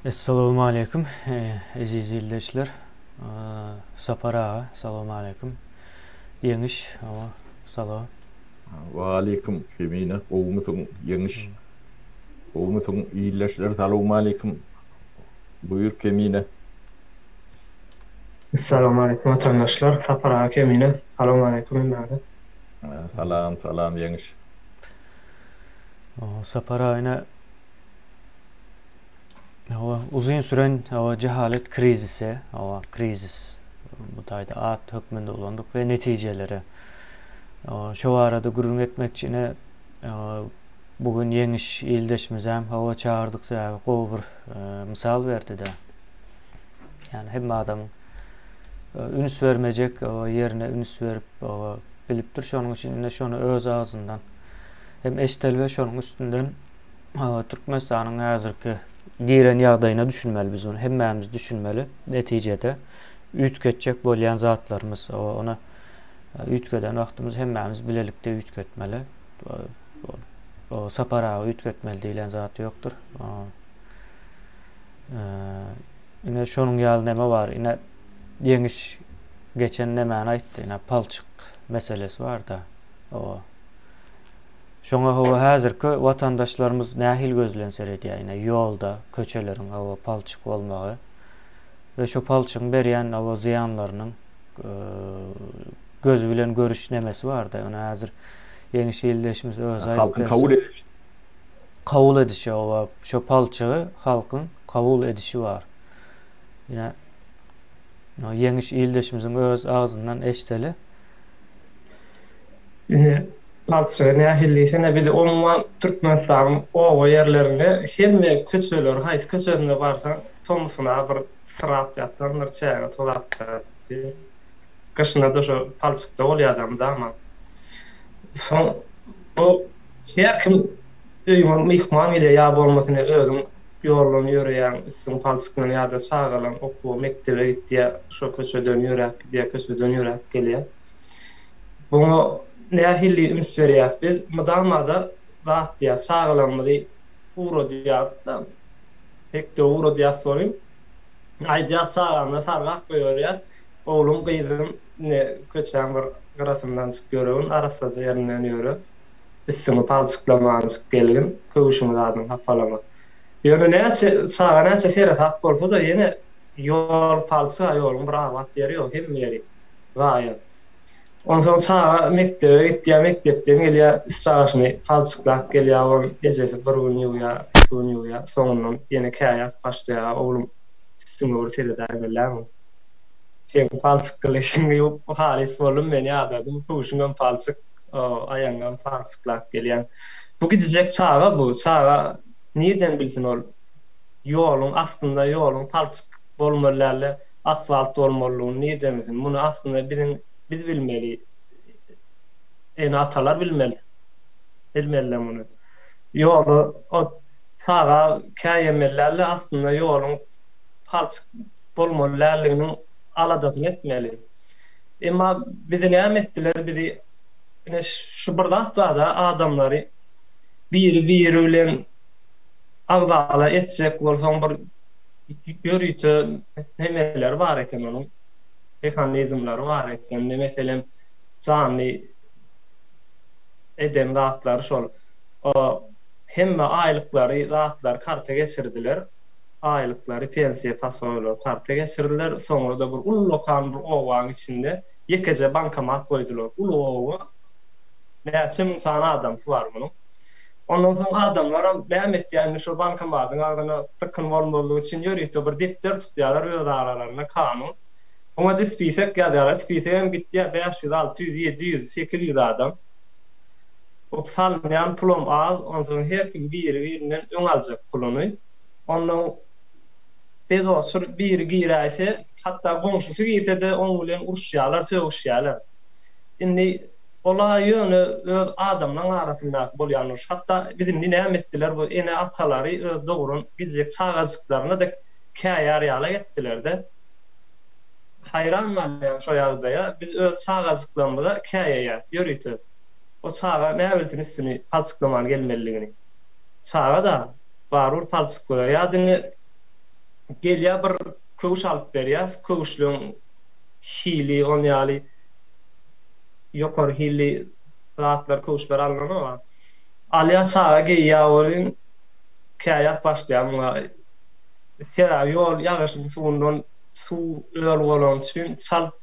Essalawmaleýkim eziz ildeşler. Sapar aga salawmaleýkim. Ýeňiş hawa salam. Waleýkim Kemine gowumysyň Ýeňiş gowumysyň ildeşler salawmaleýkim buýur Kemine. Essalawmaleýkim watandaşlar Sapar aga Kemine salawmaleýkim hemmäňize. Salam salam Ýeňiş. Sapar aga ine Hawa, uzyn süren hawa jehalet krizisi, hawa krizis bu taýda at hökmünde ulandyk we netijeleri. Şo barada gürrüň etmekçi ine bu gün Ýeňiş ildeşimizem hawa çagyrdyk sebäbi gowy bir mysal berdi-de. Ýani hemme adamyň üns bermejek ýerine üns berip bilipdir. Şonuň üçin ine şony öz agzyndan hem eşideli we şonuň üstünden Türkmenistanyň häzirki giren ýagdaýyna düşünmeli biz ony hemmämiz düşünmeli. Netijede üýtgetjek bolýan zatlarymyz ony üýtgeden wagtymyz hemmämiz bilelikde üýtgetmeli. Sapar aga üýtgetmeli diýlen zat ýokdur. Ine şonuň ýaly neme bar. Ine ýeňiş geçen nemäni aýtdy. Ine palçyk meselesi bar-da. O Şoňa hawa häzirki watandaşlarymyz nähili göz bilen seredýär ine ýolda köçeleriň hawa palçyk bolmagy we şo palçygyň berýän hawa zyýanlarynyň gözi bilen görüş nemesi barda ýöne häzir Ýeňiş ildeşimiz özi aýdyp Halkyň kabul edişi. Kabul edişi hawa şo palçygy halkyň kabul edişi bar. Ine Ýeňiş ildeşimiziň öz agzyndan eşdeli. Ine Palçygy nähili diýsene biz umuman Türkmenistanyň oba ýerlerinde hemme köçeleri haýsy köçesine barsaň tomusuna bir syrap ýatandyr çäge tozap ýatyr. Gyşynada şo palçykda bolýada mydama. Soň bu her kim öýüňe myhman gelýär ýa bolmasa ine özüň ýoldan ýöreýäň üstüň palçykdan ýa-da çagalaň okuwa mekdebe gitýär şo köçeden ýöräp gidýär köçeden ýöräp gelýär. Buňa nähili üns berýäs biz? Mydama-da zat diýýäs, çagalarymyzy ugradýarys-da, mekdebe ugradýarys welin, aýdýas çagamyza sargap goýberýäs, Oglum, gyzym, ine, köçäň bir gyrasyndan çyk ýöregin, arassaja ýerinden ýöre, üstüňi palçyklamanjyk gelgin, köwşüňi zadyňy hapalama. Ýöne näçe, çaga näçe seresap bolsa-da, ýene ýol palçyk-a, ýoluň bir abat ýeri ýok, hemme ýeri zaýa. Onsoň çaga mekdebe gitýär, mekdepden gelýär, üst-başyny palçyklap gelýär, ol ejesi bir gün ýuwýar, iki gün ýuwýar, soňundan ýene käýäp başlaýar, Oglum, üstüňe bir seredäýmeliämiň? Seň palçykly işiňi ýuwup halys boldum men, ýadadym, köwşüňem palçyk, aýagyňam palçyklap gelýäň. Bu gijijek çaga bu, çaga nirden bilsin ol ýoluň aslynda ýoluň palçyk bolmaly däldi. Asfalt bolmalydygyny nirden bilsin? Muny aslynda biziň biz bilmeli. Ene-atalar bilmeli. Bilmeliler muny. Ýola o çaga käýemeli däldi, aslynda ýoluň palçyk bolmaly däldiginiň aladasyny etmeli. Emma bizi näme etdiler? Bizi ine şu bir zat bar-da, adamlary biri-biri bilen agzala etjek bolsaň bir ýörite nemeleri bar eken onuň, mehanizmleri bar eken. Indi meselem, janly eden zatlary şol. Hemme aýlyklary, zatlary karta geçirdiler. Aýlyklary, pensiýa, posoýalary karta geçirdiler. Soňra-da bir ullakan bir obaň içinde ýekeje bankomat goýdular. Uly oba, näçe müň sany adamsy bar munuň. Ondan soň adamlaram näme etýär indi şol bankomatyň agzyna dykyn bolmazlygy üçin ýörite bir depder tutýarlar öz aralarynda kanun. Oňa-da spisek ýazýarlar. Spisegem gitýär 500, 600, 700, 800 adam. O salynýan pulam az, onsoň her kim biri-birinden öň aljak puluny. Ondan bezoçur biri giräýse, hatda goňşusy girse-de oň bilen uruşýarlar, sögüşýärler. Indi Ol-a ýöne öz adamlaň arasyndaky bolýan uruş. Hatda biz indi näme etdiler bu ene-atalary öz dogran gijek çagajyklaryna-da käýär ýalak etdiler-de. Haýran galýan şo ýagdaýa. Biz öz çagajyklarymyza käýeýäs ýörite. O çaga näbilsin üstüni palçyklaman gelmelidigini. Çaga-da barybir palçyklaýar. Ýa diňe. Gelýär bir köwüş alyp berýäs, köwüşleň hili on ýaly ýokary hilli zatlar köwüşler alnanok. Alýar çaga geýýär welin käýäp başlaýar muňa. Sebäbi ýol ýagyşyň suwundan suw öl bolany üçin çalt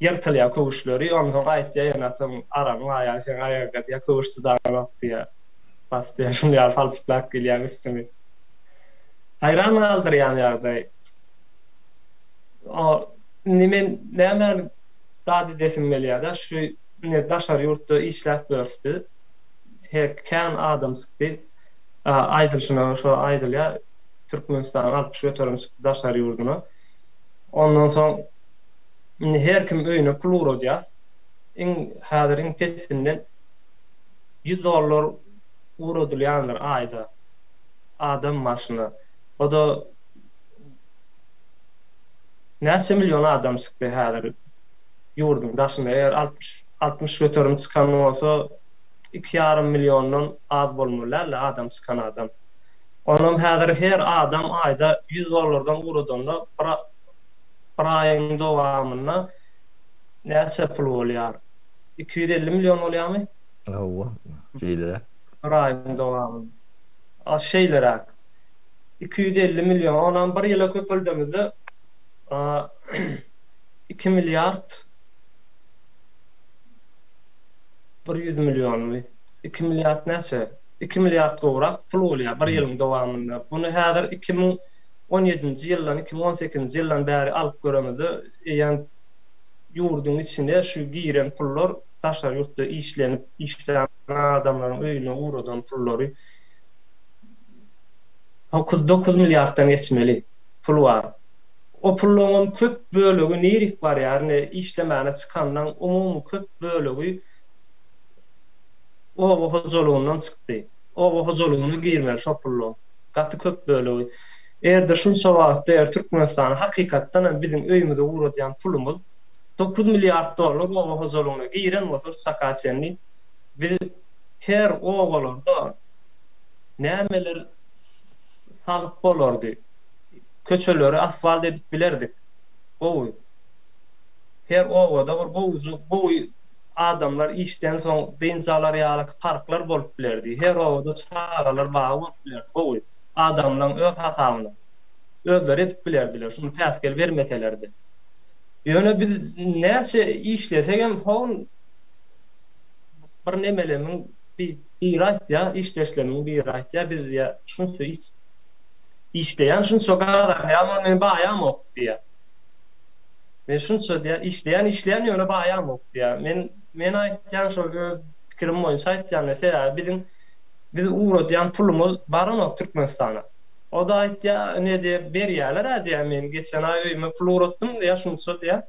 ýyrtylýar köwüşleri. Onsoň aýtýar ýene atam aramyň aýagy seň aýagyňa diýýär köwüş çydanok diýýär. Bas diýýär şuny ýaly palçyklap gelýäň üstüňi. Haýran galdyrýan ýagdaý. O indi men nämäni dat edesim gelýär-de, şu indi daşary ýurtda işläp ýörüs biz. Her kän adam çykdy. Aýdylyşyna şo aýdylýar, Türkmenistanyň 60% çykdy daşary ýurduna. Ondan soň indi her kim öýüne pul ugradýar. Iň häzir iň pesinden 100 dollar ugradylýandyr aýda. Adam başyna. O-da näçe million adam çykdy häzir ýurduň daşyna. Eger 60, 60% çykan bolsa, iki ýarym milliondan az bolmaly däldi adam çykan adam. Onam häzir her adam aýda 100 dollardan ugradanda bir, bir aýyň dowamynda näçe pul bolýar? 250 million bolýarmy? Hawa, şeýleräk. Bir aýyň dowamynda. A şeýleräk. 250 million, onam bir ýyla köpeldemizde 2 milliard 100 millionmy? 2 milliard näçe? 2 milliard gowrak pul bolýar bir ýylyň dowamynda. Buny häzir 2017-nji ýyldan, 2018-nji ýyldan bäri alyp göremizde, eýýäm ýurduň içine şu giren pullar daşary ýurtda işlenip, işlän adamlaryň öýüne ugradan pullary 9 milliarddan geçmeli pul bar. O pullaryňam köp bölegi nirik barýar, ine işlemäne çykanlaň umumy köp bölegi oba hojalygyndan çykdy. Oba hojalygyna girmeli şo pullaň gaty köp bölegi. Eger-de şunça wagtda eger Türkmenistana hakykatdan hem biziň öýümize ugradýan pulumyz 9 milliard dollar oba hojalygyna giren bolsa şu çaka çenli biz her obalarda nämeler salyp bolardy? Köçeleri asfalt edip bilerdik. Gowy. Her obada bir gowujyk, gowy adamlar işden soň dynç alar ýaly parklar bolup bilerdi. Her obada çagalar bagy bolup bilerdi. Gowy. Adamlaň öz hasabyna. Özleri edip bilerdiler, şuny päsgel bermeselerdi. Ýöne biz näçe işlesegem hol bir nemelemiň biri aýtýar, işdeşlerimiň biri aýtýar, biz diýýär, şunça işleýän, şunça gazanýan, ony men baýamok diýýär. Men şunça diýýär, işleýän, işleýän, ýöne baýamok diýýär. Men men aýtýan şol öz pikirim boýunça aýtýan, sebäbi biziň biz ugradýan pulumyz baranok Türkmenistana. O-da aýtýar, ine diýýär, berýärler-ä diýýär, men geçen aý öýüme pul ugratdym diýýär, şunça diýýär.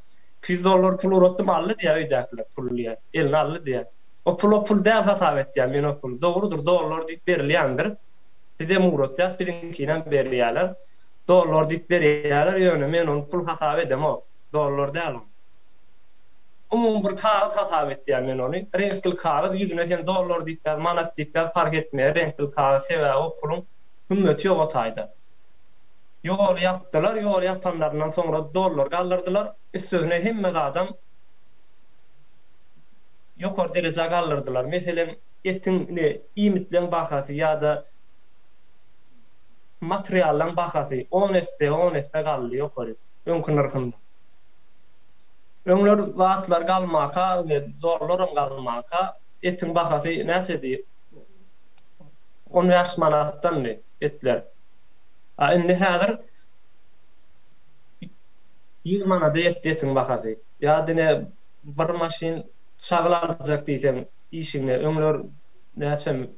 200 dollar pul ugratdym, aldy diýýär öýdäkiler puly diýýär, eline aldy diýýär. O pul o pul däl hasap etýän men o puly. Dogrudyr, dollar diýip berilýändir. Bizem ugratýas, biziňkinem berýärler. Dollar diýip berýärler, ýöne men ony pul hasap edemok. Dollar däl o. Umumy bir kagyz hasap etýän men ony. Reňkli kagyz, ýüzüne sen dollar diýip ýaz, manat diýip ýaz, parh etmeýär reňkli kagyz, sebäbi o puluň hümmeti ýok o taýda. Ýoly ýapdylar, ýoly ýapanlaryndan soňra dollar galdyrdylar, üstesine hemme zadam ýokary derejä galdyrdylar. Meselem, etiň ine iýmitleň bahasy ýa-da materiallaň bahasy on esse, on esse galdy ýokary öňki nyrhyndan. Öňler zatlar galmaka we dollaram galmaka etiň bahasy näçedi? 15 manatdandy etler. A indi häzir 100 manada ýetdi etiň bahasy. Ýa-da ine bir maşyn çagyl aljak diýseň işiňe öňler näçe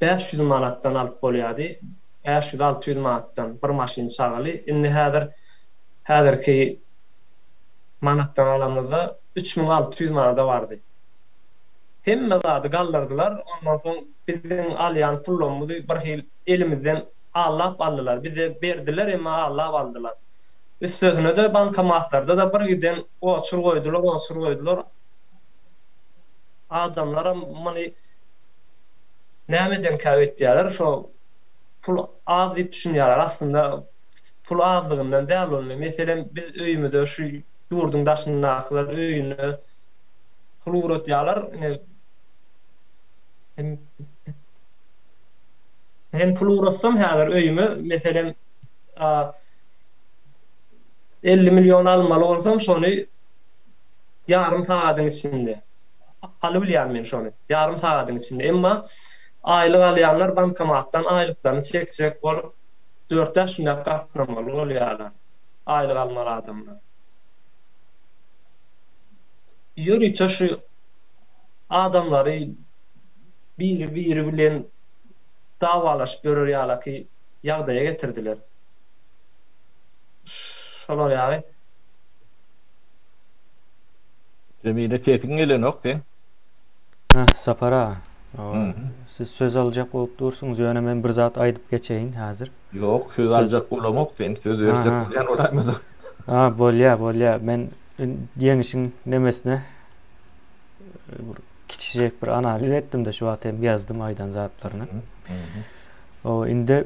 500 manatdan alyp bolýardy. 500-600 manatdan bir maşyn çagyly. Indi häzir häzirki manatdan alamyzda 3600 manada bardy. Hemme zady galdyrdylar. Ondan soň biziň alýan pullarymyzy bir hil elimizden allap aldylar. Bize berdiler, emma allap aldylar. Üstesine-de bankomatlarda-da bir giden oçur goýdular, oçur goýdular. Adamlaram muny. Nämedenkä öýtýärler şo pul az diýip düşünýärler aslynda pul azlygyndan däl ol meselem biz öýümize şu ýurduň daşyndakylar öýüne pul ugratýarlar ine men pul ugratsam häzir öýüme meselem 50 million almaly bolsam şony ýarym sagadyň içinde Alybilýän men şony. Ýarym sagadyň içinde. Emma aýlyk alýanlar bankomatdan aýlyklaryny çekjek bolup dört-bäş günläp gatnamaly bolýarlar. Aýlyk almaly adamlar. Ýörite şu adamlary biri-biri bilen dawalaşyp ýörer ýalaky ýagdaýa getirdiler. Şolar ýaly. Jemile sesiň gelenok seň. Heh Sapar aga. Siz söz aljak bolup dursuňyz ýöne men bir zat aýdyp geçeýin häzir. Ýok söz aljak bolamok sen söz berjek bolýan bolaýmasaň. Ha bolýa bolýa men ýeňişiň nemesine bir kiçijek bir analiz etdim-de şu wagt hem ýazdym aýdan zatlaryny. O indi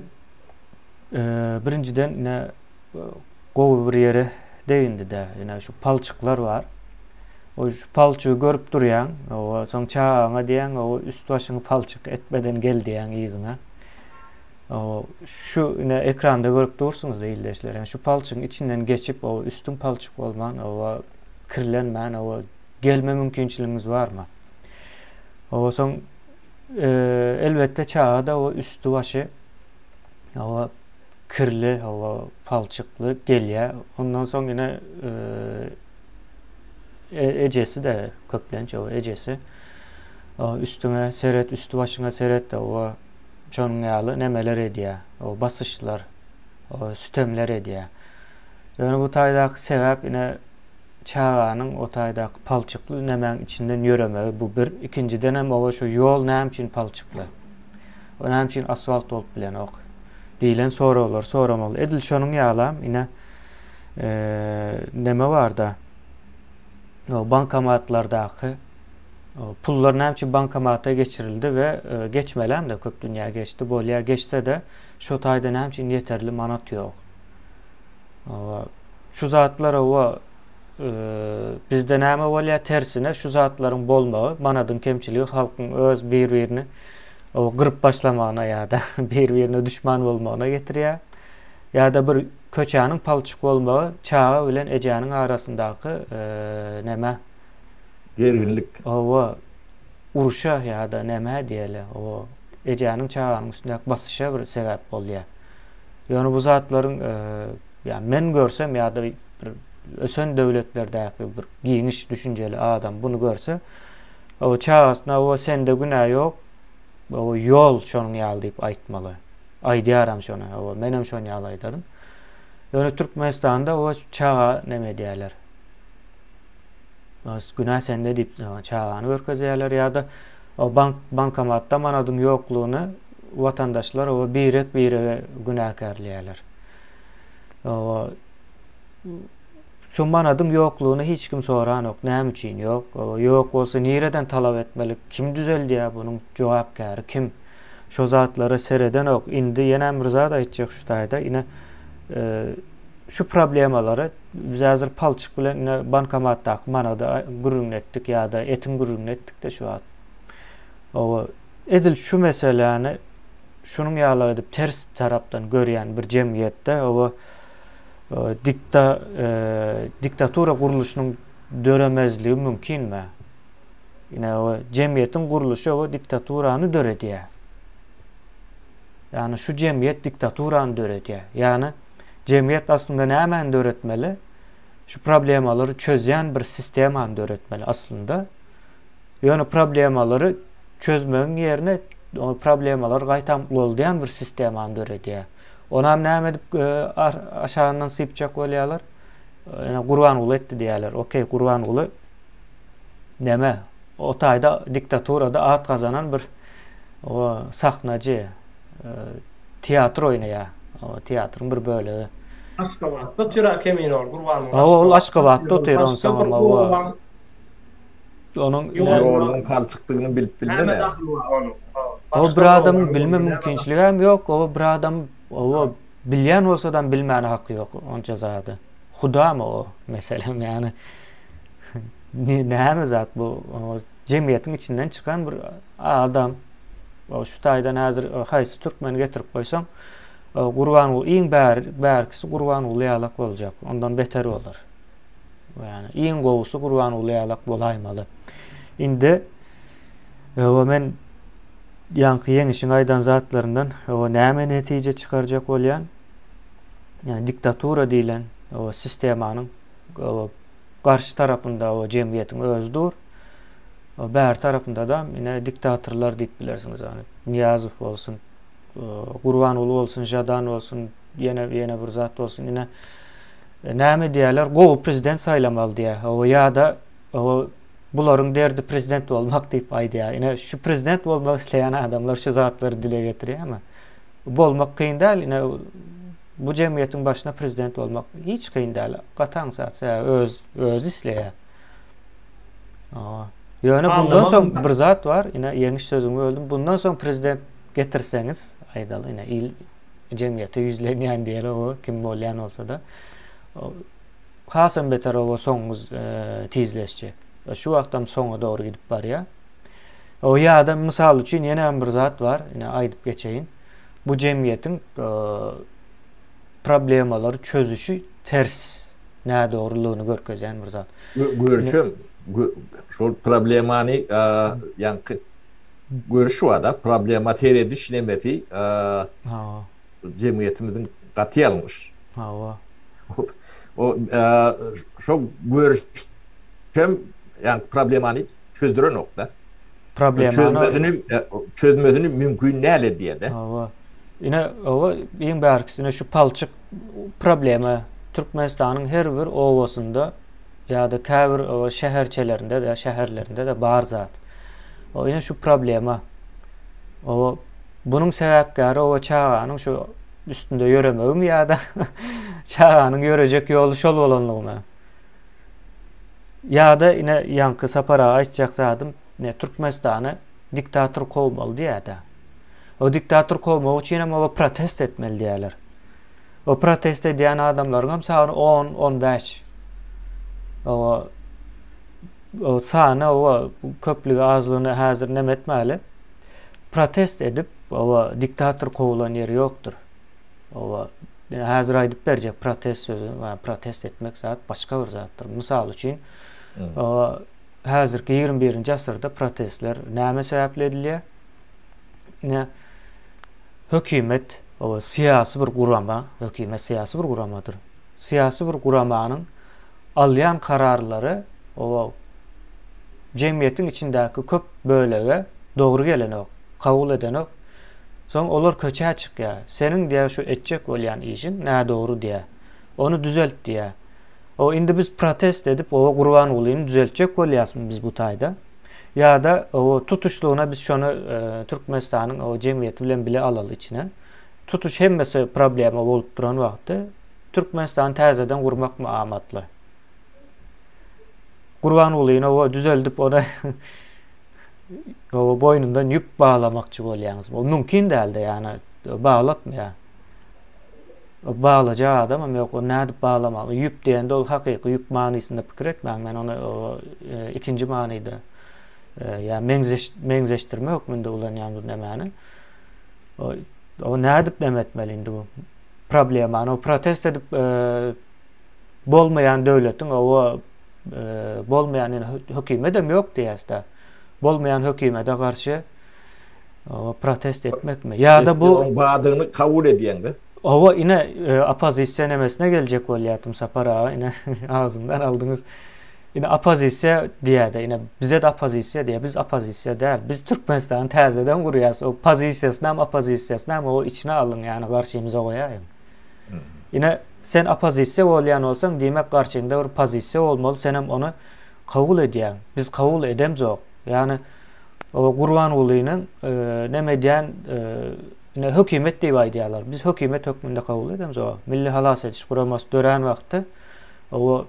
birinjiden ine gowy bir ýere degindi-dä. Ine şu palçyklar bar. O şu palçygy görüp durýaň. O soň çagaňa diýýäň, o üst-başyňy palçyk etmeden gel diýýäň yzyňa. O şu ine ekranda görüp dursuňyz-da ildeşler. Ýani şu palçygyň içinden geçip, o üstüň palçyk bolman, o kirlenmän, o gelme mümkinçiligiňiz barmy? O soň e, elbetde çaga-da o üsti-başy o kirli, hawa, palçykly gelýär. Ondan soň ine ejesi-de köplenç o ejesi üstüňe seret, üsti-başyňa seret, hawa, şonuň ýaly nemeler edýär. O basyşlar, o sütemler edýär. Ýöne bu taýdaky sebäp ine çaganyň o taýdaky palçykly nemäň içinden ýöremegi bu bir. Ikinjidenem oba şu ýol näme üçin palçykly? O näme üçin asfalt bolup bilenok? Diýlen soraglary soramaly. Edil şonuň ýalam ine neme barda bankomatlardaky pullar näme üçin bankomata geçirildi we geçmeläm-de köp dünýä geçdi. Bolýar geçse-de şo taýda näme üçin ýeterli manat ýok? Şu zatlar owa bizde näme bolýar tersine şu zatlaryň bolmagy manadyň kemçiligi halkyň öz bir-birini gyryp başlamagyna ýa-da bir-birine düşman bolmagyna getirýär. Ýa-da bir köçäniň palçyk bolmagy çaga bilen ejäniň arasyndaky näme gerginlik. Hawa, urşa ýa-da nämä diýeli, o ejäniň çaganyň üstündäki basyşa bir sebäp bolýar. Ýöne bu zatlaryň ýa men görsem ýa-da bir ösen döwletlerdäki bir giňiş düşünjeli adam buny görse, o çagasyna o sende günä ýok, o ýol şonuň ýaly diýip aýtmaly. Aýdýaram şony, o menem şony ýaly aýdaryn. Ýöne Türkmenistanda o çaga neme edýärler? Günä sende diýip çagany görkezýärler ýa-da o bank bankomatda manadyň ýoklugyny watandaşlar o birek-birege günäkärleýärler. O şu manadyň ýoklugyny hiç kim soranok, näme üçin ýok? O ýok bolsa nireden talap etmeli? Kim düzeldýär bunuň jogapkäri kim? Şo zatlara seredenok. Indi ýenem bir zat aýtjak şu taýda. Ine e, şu problemalary biz häzir palçyk bilen ine bankomatdaky manady gürrüňini etdik ýa-da etiň gürrüňini etdik-de şu wagt. Owa edil şu meseläni şunuň ýaly edip ters tarapdan görýän bir jemgyýetde owa dikta e, diktatura gurluşynyň döremezligi mümkinmi? Ine o jemgyýetiň gurluşy o diktaturany döredýär. Ýagny şu jemgyýet diktaturany döredýär. Ýagny jemgyýet aslynda nämäni döretmeli? Şu problemalary çözýän bir sistemany döretmeli aslynda. Ýöne problemalary çözmegiň ýerine o problemalary gaýtam ulaldýan bir sistemany döredýär. Onam näme edip e, aşagyndan sypjak bolýarlar? Ýöne Gurbanguly etdi diýýärler. Okey, Gurbanguly näme? O taýda diktaturada at gazanan bir o sahnajy, e, teatr oýnaýar. O teatryň bir bölegi. Aşgabatda otyr-a Kemine ol Gurbanguly. Hawa, ol Aşgabatda otyr onsoňam hawa. Onuň ýolunyň palçykdygyny bilip bilmedi. Näme dahyly bar onuň? O bir adamyň bilme mümkinçiligi hem ýok, o bir adam o bilýän bolsadam bilmäne haky ýok onça zady. Hudamy o meselem ýani. Näme zat bu? Jemgyýetiň içinden çykan bir adam. O şu taýdan häzir haýsy türkmeni getirip goýsaň, Gurbanguly iň bärkisi Gurbanguly ýalak boljak. Ondan beter bolar. Ýani iň gowusy Gurbanguly ýalak bolaýmaly. Indi Ewa men ýaňky ýeňişiň aýdan zatlaryndan ewa näme netije çykarjak bolýan? Ýani diktatura diýlen ewa sistemanyň ewa garşy tarapynda ewa jemgyýetiň özi dur. Bäri tarapynda da ine diktatorlar diýip bilersiňiz ýani Nyýazow bolsun, Gurbanguly bolsun, Žadan bolsun, ýene ýene bir zat bolsun ine näme diýýärler? Gowy prezident saýlamaly diýýär. Ewa ýa-da ewa Bularyň derdi prezident bolmak diýip aýdýar. Ine şu prezident bolmak isleýän adamlar şu zatlary dile getirýärmi? Bolmak kyn däl, ine bu jemgyýetiň başyna prezident bolmak hiç kyn däl. Gaty aňsat, sebäbi öz özi isleýär. Ýöne bundan soň bir zat bar, ine ýeňiş sözüňi böldüm. Bundan soň prezident getirseňiz, aýdaly, ine il jemgyýete ýüzlenýän diýeli, o kim bolýan bolsa-da. Hasam beter oba soňuňyz tizleşjek. Şu wagtam soňa dogry gidip barýar. O ýa-da mysal üçin ýene hem bir zat bar, ine aýdyp geçeýin. Bu jemgyýetiň problemalary çözüşi ters, nädogrulygyny görkezýän bir zat. Görüşem şol problemany ýaňky görüş bar-da, problema serediş nemesi jemgyýetimiziň gaty ýalňyş. Hawa. O şo görüş hem ýa problemany çözdürenok-da. Problemany çözmesini çözmesini mümkin däl edýär-de. Hawa. Ine, oba iň bärkisi ine şu palçyk problema Türkmenistanyň her bir obasynda ýa-da käbir şäherçelerinde-de, şäherlerinde-de bar zat. O ine şu problema. O Bunuň sebäpkäri oba çaganyň şu üstünde ýöremegimi ýa-da çaganyň ýörejek ýoly şol bolanlygymy? Ýa-da ine ýaňky Sapar aga aýtjak zadym, ine Türkmenistany diktator kowmaly diýýär-dä. O diktator kowmak üçin hem oba protest etmeli diýýärler. O protest edýän adamlaryň hem sany on, 15. Oba o sany oba köplügi azlygyny häzir neme etmäli. Protest edip, oba diktator kowulan ýeri ýokdur. Oba häzir aýdyp berjek protest sözi, protest etmek zat başga bir zatdyr. Mysal üçin, oba häzirki 21-nji asyrda protestler näme sebäpli edilýär? Ine hökümet, oba syýasy bir gurama, hökümet syýasy bir guramadyr. Syýasy bir guramanyň alýan kararlary oba jemgyýetiň içindäki köp bölege dogry gelenok, kabul edenok. Soň olar köçä çykýar. Seniň diýýär şu etjek bolýan işiň nädogry diýýär. Ony düzelt diýýär. O indi biz protest edip oba Gurbangulyny düzeltjek bolýasmy biz bu taýda? Ýa-da o tutuşlygyna biz şony e, Türkmenistanyň o jemgyýeti bilen bile alaly içine. Tutuş hemmesi problema bolup duran wagty Türkmenistany täzeden gurmakmy amatly? Gurbangulyny oba düzeldip ony oba boýnundan ýüp baglamakçy bolýaňyz. O mümkin dälde ýani baglatmaýar. O baglajak adamam ýok, ony nädip baglamaly? Ýüp diýende ol hakyky ýüp manysynda pikir etmäň. Men ony e, ikinji manyda e, ýa meňzeş meňzeşdirme hökmünde ulanýan bu nämäni. O, o nädip näme etmeli indi bu problemany? O protest edip e, bolmaýan döwletiň owa bolmaýan ýene hökümedem ýok diýäs-de. Bolmaýan hökümede garşy protest etmekmi? Ýa-da bu Oň badygyny kabul edýäň-de. Owa ine oppozisiýa nemesine geljek bolýartym Sapar aga ine agzymdan aldyňyz. Ine oppozisiýa diýýär-de ine bize-de oppozisiýa diýýär. Biz oppozisiýa däl. Biz Türkmenistany täzeden gurýas. O pozisiýasynam oppozisiýasynam o içine alyň ýani garşymyza goýaýyň. Ine, sen oppozisiýa bolýan bolsaň, diýmek garşyňda bir pozisiýa bolmaly, senem ony kabul edýäň. Biz kabul edemzok. Ýagny o Gurbangulynyň e, neme edýän e, ine hökümet diýip aýdýarlar. Biz hökümet hökmünde kabul edemzok. Milli halas ediş guramasy dörän wagtda o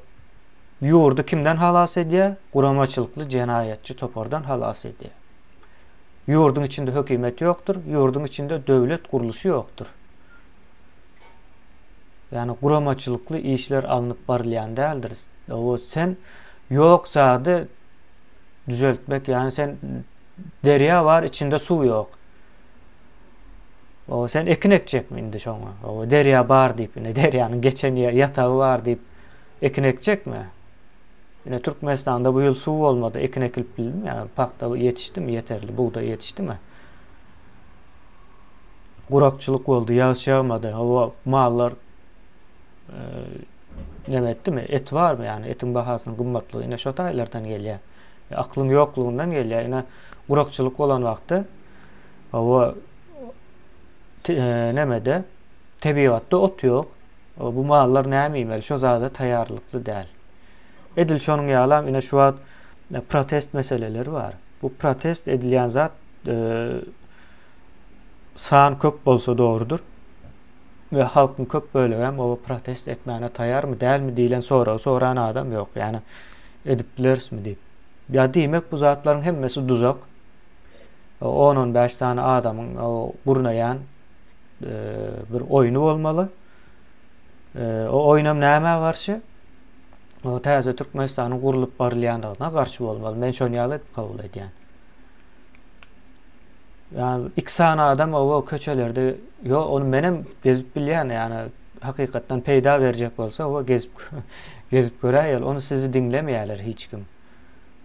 ýurdy kimden halas edýär? Guramaçylykly jenaýatçy topardan halas edýär. Ýurduň içinde hökümet ýokdur, ýurduň içinde döwlet gurluşy ýokdur. Ýagny guramaçylykly işler alnyp barylýan däldir. O sen ýok zady düzeltmek, ýagny sen derýa bar, içinde suw ýok. O sen ekin ekjekmi indi şoňa? O derýa bar diýip, indi derýanyň geçen ýatagy bar diýip ekin ekjekmi? Ine Türkmenistanda bu ýyl suw bolmady, ekin ekilip bildimi? Ýa pagta ýetişdimi ýeterli, bugdaý ýetişdimi? Gurakçylyk boldy, ýagyş ýagmady. Hawa, mallar e, neme etdimi? Et barmy? Ýani etiň bahasynyň gymmatlygy ine şo taýlardan gelýär. E, aklyň ýoklugyndan gelýär. Ine gurakçylyk bolan wagtda hawa e, nemede tebigatda ot ýok. Bu mallar näme iýmeli? Şo zada taýýarlykly däl. Edil şonuň ýalam ine şu wagt e, protest meseleleri bar. Bu protest edilýän zat e, san köp bolsa dogrudyr. We halkyň köp bölegi hem oba protest etmäne taýýarmy, dälmi diýlen soragy soran adam ýok. Ýani edip bilerismi diýip. Ýa diýmek bu zatlaryň hemmesi duzak. 10-15 sany adamyň gurnaýan e, bir oýny bolmaly. E, o oýnam nämä garşy? O täze Türkmenistanyň gurlup barylýandygyna garşy bolmaly. Men şony ýaly edip kabul edýän. Ýani iki sany adam oba köçelerde ýo ony menem gezip bilýän ýani hakykatdan peýda berjek bolsa oba gezip gezip göräýeli ony sizi diňlemeýärler hiç kim.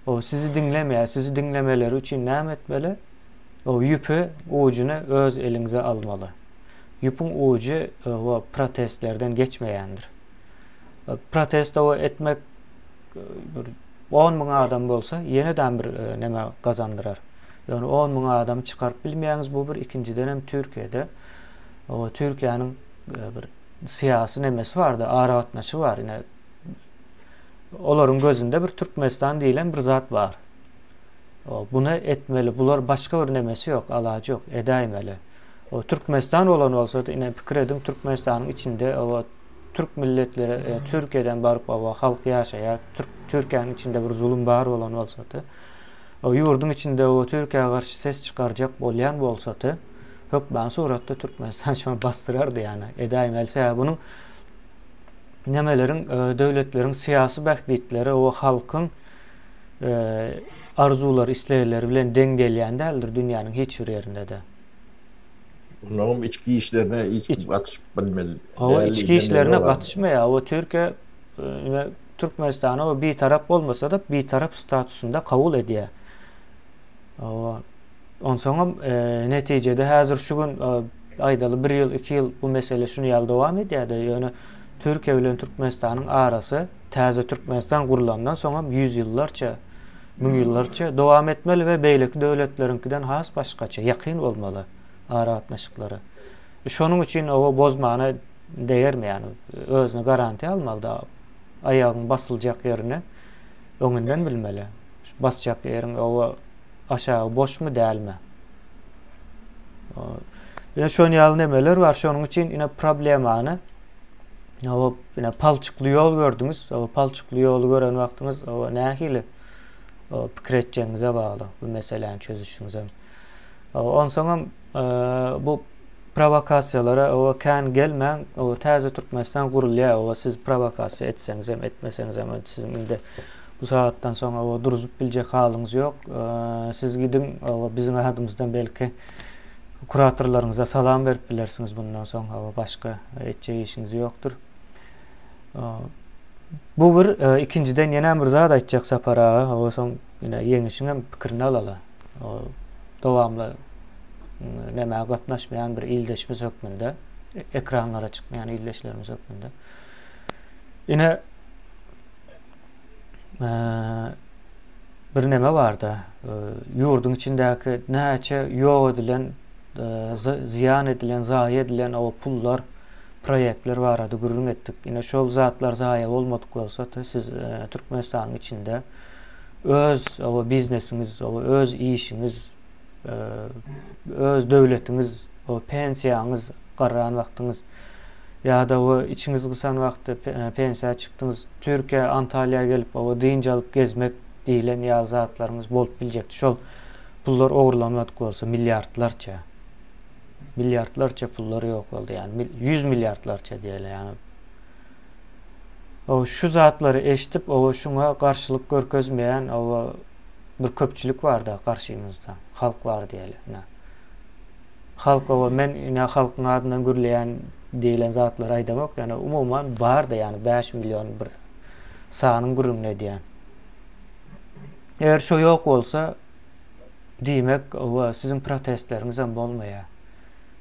O sizi diňlemeýär. Sizi diňlemeleri üçin näme etmeli? O ýüpi ujuny öz eliňize almaly. Ýüpüň ujy o protestlerden geçmeýändir. Protest o etmek bir 10 müň adam bolsa ýene-de bir e, neme gazandyrar. Ýöne 10 müň adamy çykaryp bilmeýäňiz bu bir ikinjiden hem Türkiýede o Türkiýäniň e, bir syýasy nemesi bardy, aragatnaşygy bar. Ine olaryň gözünde bir Türkmenistan diýlen bir zat bar. O, bunu etmeli. Bular başga bir nemesi ýok, alajy ýok, edäýmeli. O Türkmenistan bolan bolsady, ine pikir ediň Türkmenistanyň içinde o türk milletleri e, Türkiýeden baryp o halk ýaşaýar. Türk Türkiýäniň içinde bir zulum bar bolan bolsady. O ýurduň içinde o Türkiýä garşy ses çykarjak bolýan bolsady, hökman suratda Türkmenistan şony basdyrardy ýani. Edäýmeli sebäbi bunuň nemeleriň e, döwletleriň syýasy bähbitleri o halkyň e, arzuwlary, islegleri bilen deň gelýän däldir dünýäniň hiç bir ýerinde-de. Onuň içki işlerine hiç kim gatyşyp bilmeli. Hawa, içki işlerine gatyşmaýar. O Türkiýe e, Türkmenistany o bitarap bolmasa-da bitarap statusynda kabul edýär. Hawa. Onsoňam e, netijede häzir şu gün e, aýdaly bir ýyl, iki ýyl bu mesele şuny ýaly dowam edýär-de, ýöne Türkiýe bilen Türkmenistanyň arasy täze Türkmenistan gurlandan soňam ýüzýyllarça, müňýyllarça dowam etmeli we beýleki döwletleriňkiden has başgaça, ýakyn bolmaly aragatnaşyklary. Şonuň üçin oba bozmana degermi ýani özüne garantiýa almaly-da aýagyň basyljak ýerini öňünden bilmeli. Şu basjak ýeriň oba aşagy boşmy dälmi? Ine şon ýaly nemeler bar. Şonuň üçin ine problemany o ine palçykly ýol gördüňiz. O palçykly ýoly gören wagtyňyz o nähili o pikir etjegiňize bagly bu meseläni çözüşiňize. Onsoňam e, bu prowokasiýalara o kän gelmäň. O täze Türkmenistan gurulýar. O siz prowokasiýa etseňiz hem etmeseňiz hem siziň indi bu sagatdan soň o duruzyp biljek halyňyz ýok. E, siz gidiň o biziň adymyzdan belki kuratorlaryňyza salam berip bilersiňiz bundan soň hawa başga etjek işiňiz ýokdur. Bu bir e, ikinjiden ýene bir zat aýtjak Sapar aga, hawa soň ýene ýeňişiň hem pikirini alaly. Dowamly nämä gatnaşmaýan bir ildeşimiz hökmünde, ekranlara çykmaýan ildeşlerimiz hökmünde. Ine e, bir neme barda, ýurduň içindäki näçe ýok edilen, zyýan edilen, zaýa edilen o pullar, proýektler barada gürrüň etdik. Ine şol zatlar zaýa bolmadyk bolsa, siz Türkmenistanyň içinde öz o biznesiňiz, o öz işiňiz, öz döwletiňiz, o pensiýaňyz garran wagtyňyz ýa-da o içiňiz gysan wagty pensiýa çykdyňyz, Türkiýä, Antalýa gelip, o dynç alyp gezmek diýlen ýaly zatlaryňyz bolup biljekdi. Şol. Pullar ogurlanmadyk bolsa milliardlarça milliardlarça pullar ýok boldy ýani 100 milliardlarça diýeli ýani. O şu zatlary eşidip o şuňa garşylyk görkezmeýän o bir köpçülik barda garşymyzda halk bar diýeli ine. Halk o men ine halkyň adyndan gürleýän diýlen zatlary aýdamok ýani umuman barda ýani 5 million bir sanyň gürrüňini edýän. Eger şo ýok bolsa, diýmek, owa, siziň protestleriňiz hem bolmaýar.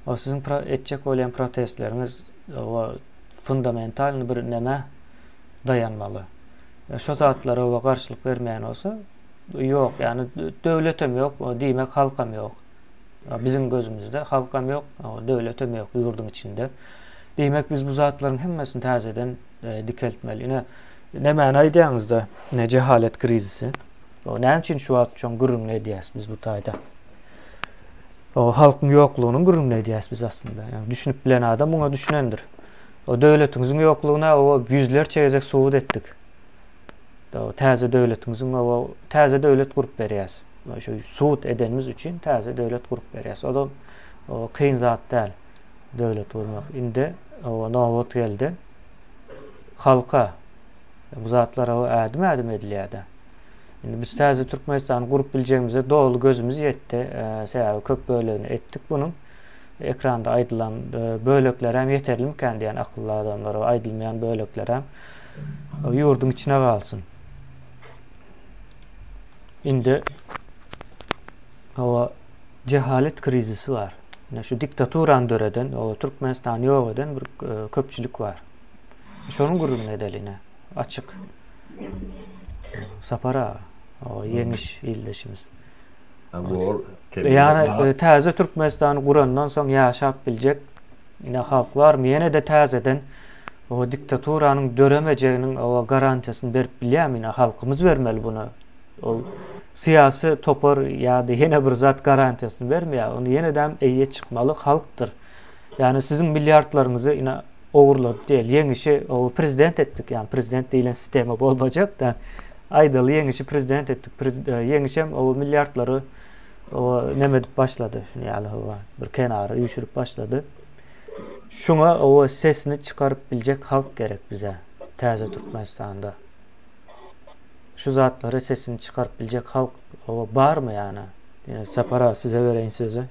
O siziň pro etjek bolýan protestleriňiz, owa, fundamentalny bir nämä daýanmaly. E, şo zatlara owa garşylyk bermeýän bolsa, ýok, ýagny döwletem ýok, diýmek halkam ýok. Biziň gözümizde halkam ýok, döwletem ýok ýurduň içinde. Diýmek, biz bu zatlaryň hemmesini täzeden e, dikeltmeli. Ine, Nämäni aýdýaňyzda, ne jehalet krizisi? O näme üçin şu wagt şoň gürrüňini edýäs biz bu taýda? O halkyň ýoklugynyň gürrüňini edýäs biz aslynda. Ýagny düşünip bilen adam muňa düşünendir. O döwletiňiziň ýoklugyna o ýüzlerçe gezek subut etdik. O täze döwletiňiziň o täze döwlet gurup berýäs. Şu subut edenimiz üçin täze döwlet gurup berýäs. O da o kyn zat däl döwlet gurmak. Indi o nobat geldi. Halka bu zatlar ädim-ädim edilýär-de. Indi biz täze Türkmenistany gurup biljegimize doly gözümiz ýetdi. Sebäbi köp bölegini etdik bunuň. Ekranda aýdylan böleklerem ýeterlimikän diýen akylly adamlara aýdylmaýan böleklerem ýurduň içine galsyn. Indi hawa jehalet krizisi bar. Ine şu diktaturany döreden, o Türkmenistany ýok eden bir köpçülik bar. Şonuň gürrüňini edeli ine. Açyk. Sapar aga, o ýeňiş ildeşimiz. Ýani e, täze Türkmenistany gurandan soň ýaşap biljek ine halk barmy? Ýene-de täzeden o diktaturanyň döremejeginiň o garantiýasyny berip bilýärmi? Ine halkymyz bermeli bunu. Ol syýasy topar ýa-da ýene bir zat garantiýasyny bermeýär. Ony ýene-de eýe çykmaly halkdyr. Ýani siziň milliardlaryňyzy ine ogurlady diýeli. Ýeňişi o prezident etdik. Ýani prezident diýlen sistema bolmajak-da. Aýdaly ýeňişi prezident etdik. E, ýeňişem o milliardlary o neme edip başlady. Şuny ýaly hawa bir kenara üýşürip başlady. Şuňa o sesini çykaryp biljek halk gerek bize. Täze Türkmenistanda. Şu zatlara sesini çykaryp biljek halk o barmy ýany? Ýene Sapar aga size bereýin sözi.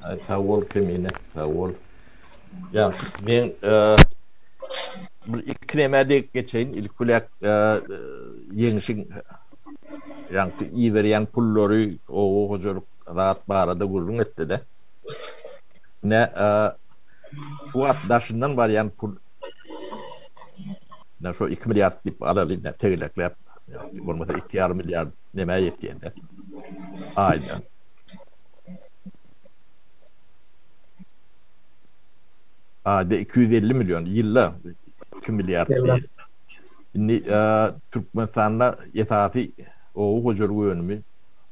Aý sag bol Kemine, sag bol. Ýa men bir iki nämä degip geçeýin. Ilki bilen ýeňişiň ýaňky iberýän pullary oba hojalyk zat barada gürrüň etdi-de. Ne şu wagt daşyndan barýan pul Ine şu 2 milliard diýip alaly ine tegelekläp bolmasa 2,5 milliard nämä ýetýär-de aýda. Aýda 250 million, ýylda 2 milliard diýip. Indi Türkmenistanda esasy oba hojalyk önümi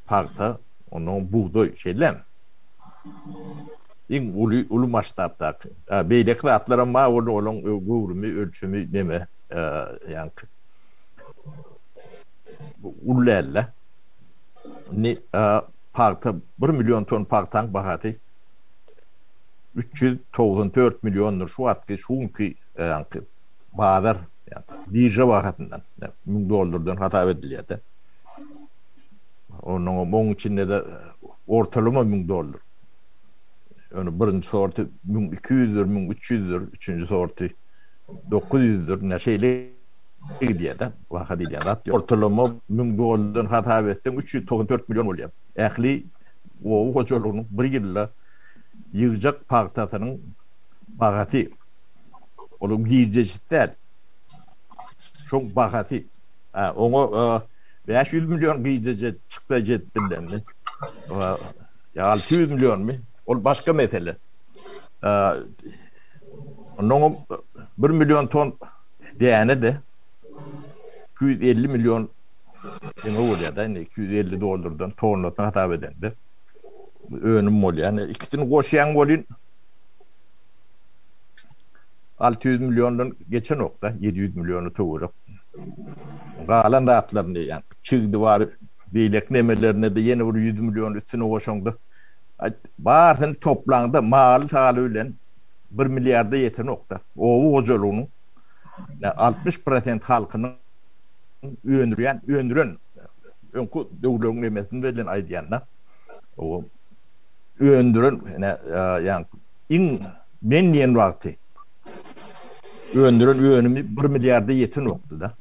pagta, ondan bugdaý, şeýlemi? Iň uly uly masştabdaky. Beýleki zatlaram bar, ol olaň göwrümi, ölçemi neme, ýaňky uly däl-de. Indi pagta bir million ton pagtaň bahasy 394 milliondyr şu wagtky, şu günki ýaňky bazar, birža bahasyndan, 1000 dollardan hasap edilýär-de. Onuň oň içinde-de ortalama 1000 dollar. Ýöne birinji sorty 1200-dir, 1300-dir, üçünji sorty 900-dir. Ine şeýle gidýär-de, baha diýilýän zat. Ortalama 1000 dollardan hasap etseň 394 million bolýar. Ähli oba hojalygynyň bir ýylda ýygjak pagtasynyň bahasy. Onuň girdejisi däl. Şoň bahasy. Oňa 500 million girdeji çykdajy edip bilnenmi? Ýa 600 millionmy? Ol başga mesele. Ondan 1 million ton däne de 250 million ýeňe bolýar da, indi 250 dollardan tonnasyny hasap edende önüm bolýar. Ýani ikisini goşýaň bolýan 600 milliondan geçenok da, 700 milliona töwerek. Galan zatlaryny, ýani çigdi bar, Beýleki nemelerine-de ýene bir 100 million üstüne goşaňda, barysyny toplaňda maly-saly bilen bir milliarda ýetenok-da. Oba hojalygynyň 60 prosent halkynyň öndürýän, öndüren, öňki döwürleriň nemesini bilen aýdýan-da, öndüren, ýagny iň men diýen wagty öndüren önümi bir milliarda ýetenokdy-da.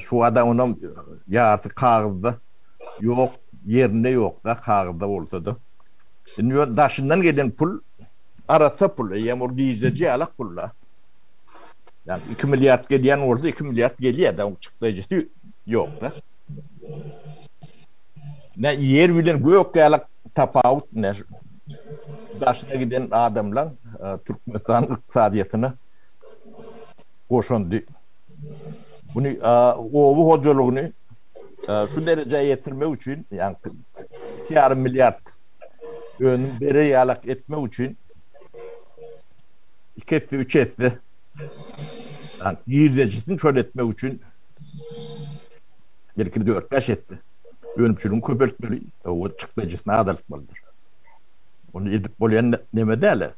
Şu adam onam ýarty kagyzda ýok, ýerinde ýok-da, kagyzda bolsa-da. Indi ýöne daşyndan gelen pul arassa pul, eýýäm ol girdeji ýalak pul-da. Ýagny 2 milliard gelýän bolsa 2 milliard gelýär-de, oň çykdajysy ýok-da. Ne ýer bilen gök ýalak tapawut ne daşyna giden adamlaň Türkmenistan ykdysadyýetine goşandy. Muny oba hojalygyny şu derejä ýetirmek üçin, ýagny 2,5 milliard önüm berer ýalak etmek üçin iki esse, üç esse ýagny girdejisini şol etmek üçin belki 4-5 esse önümçiligiň köpeltmeli, o çykdajysyny azaltmalydyr. Ony edip bolýan neme däl.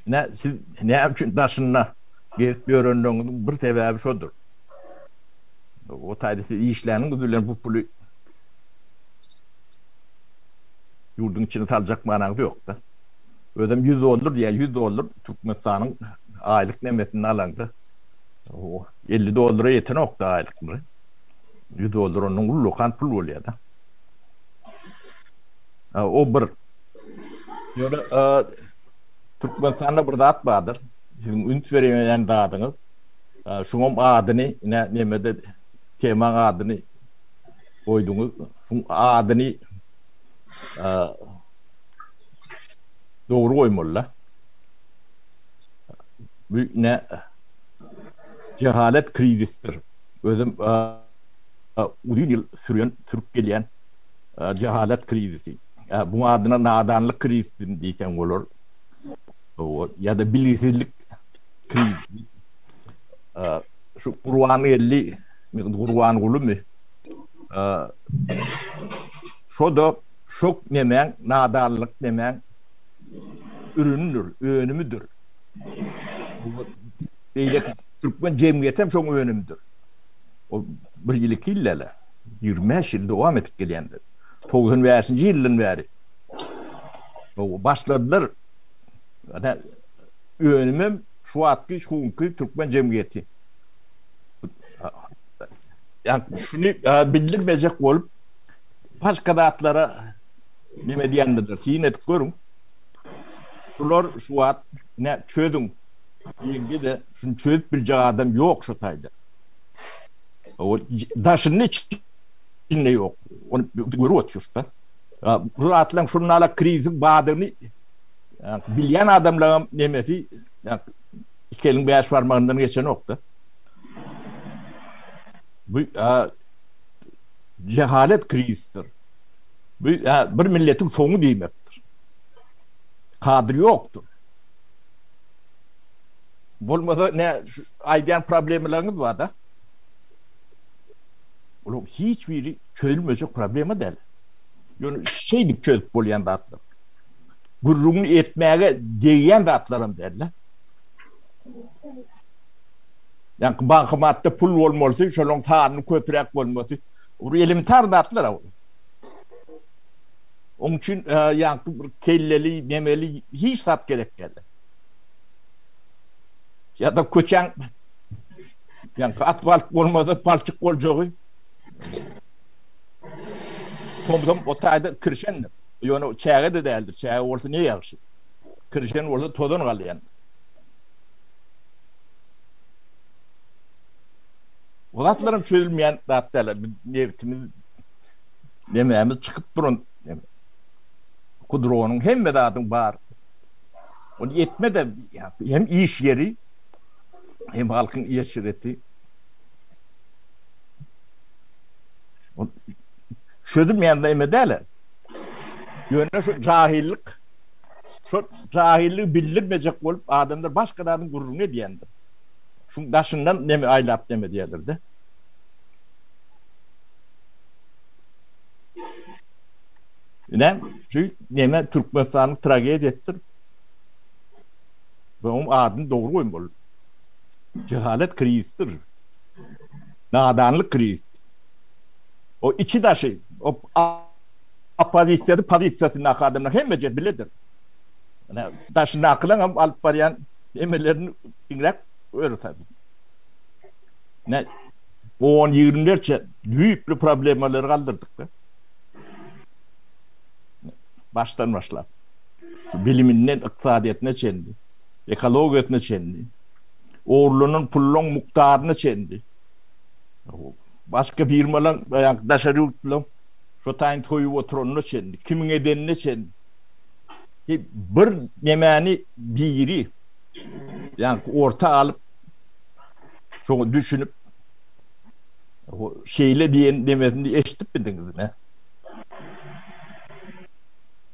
Ne siz näme üçin daşynda gezip ýörenligiňiziň bir sebäbi şodur. O taýda siz işläniňiz bilen bu puly ýurduň içine saljak manaňyz ýok-da. Özem 100 dollar diýýär, 100 dollar Türkmenistanyň aýlyk nemesini alaňda 50 dollara ýetenok-da aýlyk. 100 dollar ondan ullakan pul bolýar-da. O bir. Ýöne Türkmenistanda bir zat bardyr. Siziň üns berýän zadyňyz, şuňam adyny ine nemede temaň adyny goýduňyz. Şuň adyny dogry goýmaly-da. Bu ne jehalet krizisdir. Özem uzyn ýyl süren, sürüp gelýän jehalet krizisi. Buň adyna nadanlyk krizisi diýseň bolar. Ýa-da bilgisizlik krizisi. Şu Gurbangeldi, Gurbangulymy? Şo-da şok nemäň, nadanlyk nemäň ürünidir, önümidir. Beýleki türkmen jemgyýeti hem şoň önümidir. O bir ýyl, iki ýyl däl-ä, 25 ýyl dowam edip gelýändir. 95-nji ýyldan bäri başladylar. Önümem şu wagtky, şu günki türkmen jemgyýeti. Ýa şuny bildirmejek bolup başga zatlara neme diýendirler, syn edip görüň. Şular şu wagt ne çözüň diýende-de şuny çözüp biljek adam ýok şu taýda. O daşynda içinde ýok. Ony görüp otyrys-da. Bu zatlaryň şunala kriziň bardygyny bilýän adamlaryň nemesi iki eliň bäş barmagyndan geçenok-da. Bu jehalet krizisdir. Bu bir milletiň soňy diýmekdir. Kadr ýokdur. Bolmasa ne aýdýan problemalaryňyz bar-da. Olar hiç biri çözülmejek problema däl. Ýöne şeýdip çözüp bolýan zatlar. Gürrüňini etmäge degýän zatlaram däl-de. Ýa bankomatda pul bolmalysy, şolaryň sanynyň köpräk bolmasy. Bir elementar zatlar ol. Onuň üçin ýaňky bir kelleli, nemeli hiç zat gerek däl. Ýa-da köçäň ýaňky asfalt bolmasa palçyk boljagy. Tomsam o taýda kirşendir. Ýöne çäge-de däldir. Çäge bolsa ne ýagşy. Kirşen bolsa tozan galýandyr. O zatlaram çözülmeýän zat däl. Biz nebitimiz nemämiz çykyp duran kudronyň hemme zadyň bar. Ony etme de hem iş ýeri hem halkyň eşreti. Çözülmeýän neme däl. Ýöne şu jahillik şu jahilligi bildirmejek bolup adamlar başga zadyň gürrüňini edýändir. Şuň daşyndan neme aýlap neme diýerler-de. Ine, şu neme Türkmenistanyň tragediýasydyr. We onuň adyny dogry goýmaly. Jehalet krizisidir. Nadanlyk krizisi. O içi daşy, o oppozisiýasy, pozisiýasyndaky adamlar hemme biledir. Ine, daşyndakylaryň hem alyp barýan nemelerini diňläp görürse. Ne on ýigrimerçe düýpli problemalary galdyrdyk. Başdan başlap. Biliminden ykdysadyýetine çenli, ekologiýasyna çenli, ogurlanan pullaryň mukdaryna çenli. Başga firmalaryň, daşary ýurtlaryň şo taýyn toýup oturanyna çenli, kimiň edenine çenli. Bir nemäni biri, ýa orta alyp, şoňa düşünip, şeýle diýen nemesini eşidip bildiňizmi?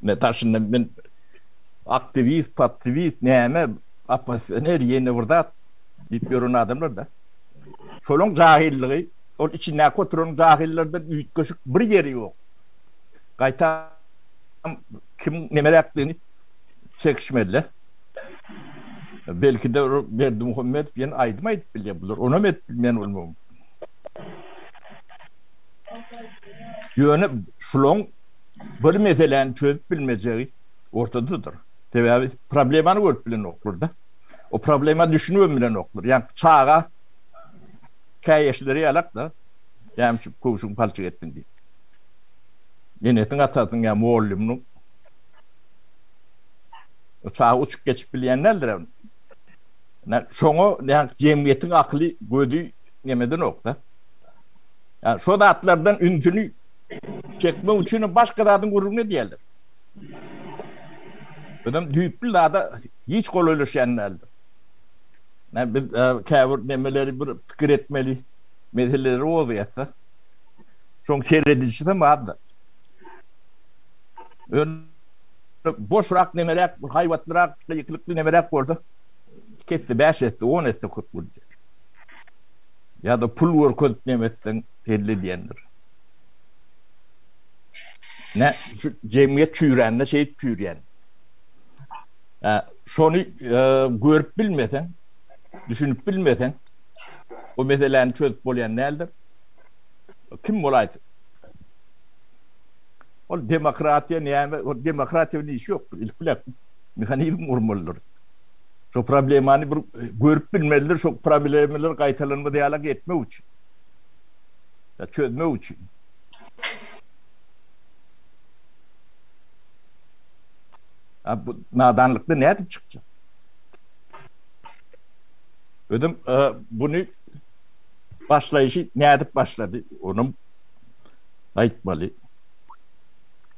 Ne daşyndan men aktiwist, paktiwist, näme, oppozisioner, ýene bir zat diýip ýören adamlar da. Şolaň jahyllygy, ol içindäki oturan jahyllardan üýtgeşik bir ýeri ýok. Gaýtam kimiň nemeräkdigini çekişmeli. Belki-de Berdimuhamedow ýene aýdym aýdyp bilýär bular. Onam edip bilmeýän bolmagy mümkin. Ýöne şulaň bir meseläni çözüp bilmejegi ortadadyr. Sebäbi problemany görüp bilenoklar-da. O problema düşünibem bilenoklar. Ýa çaga käýeşleri ýalak-da, näme üçin köwşüňi palçyk etdiň diýip. Enesiniň, atasynyň ýa mugallymynyň o çaga uçup geçip bilýän däldir. Şoňa jemgyýetiň akyly, gözi nemedenok-da. Ýa şo zatlardan ünsüni çekmek üçin başga zadyň gürrüňini edýärler. Özem düýpli zada hiç golaýlaşýan däldir. Näme biz e, käbir nemeleri bir pikir etmeli meseleleri gozgaýarsa, şoň seredijisi bardyr. Ön boşrak nemeräk, haýbatlyrak, gyýyklykly nemeräk bolsa, 2 esse, 5 esse, 10 esse köp gülýär. Ýa-da pul görkezip neme etseň belli edýändir. Ne şu jemgyýet çüýrände şeýdip çüýrýän. Şony e, görüp bilmeseň, düşünip bilmeseň, o meseläni çözüp bolýan däldir. Kim bolaýsyn? Ol demokratiýa näme? Ol demokratiýa bilen işi ýokdur. Ilki bilen mehanizm gurmalydyr. Şo problemany bir görüp bilmelidir, şo problemalar gaýtalanmaz ýalak etmek üçin. Ýa çözmek üçin. A bu nadanlykdan nädip çykjak? Özüm e, buny başlaýşy nädip başlady? Onuň aýtmaly.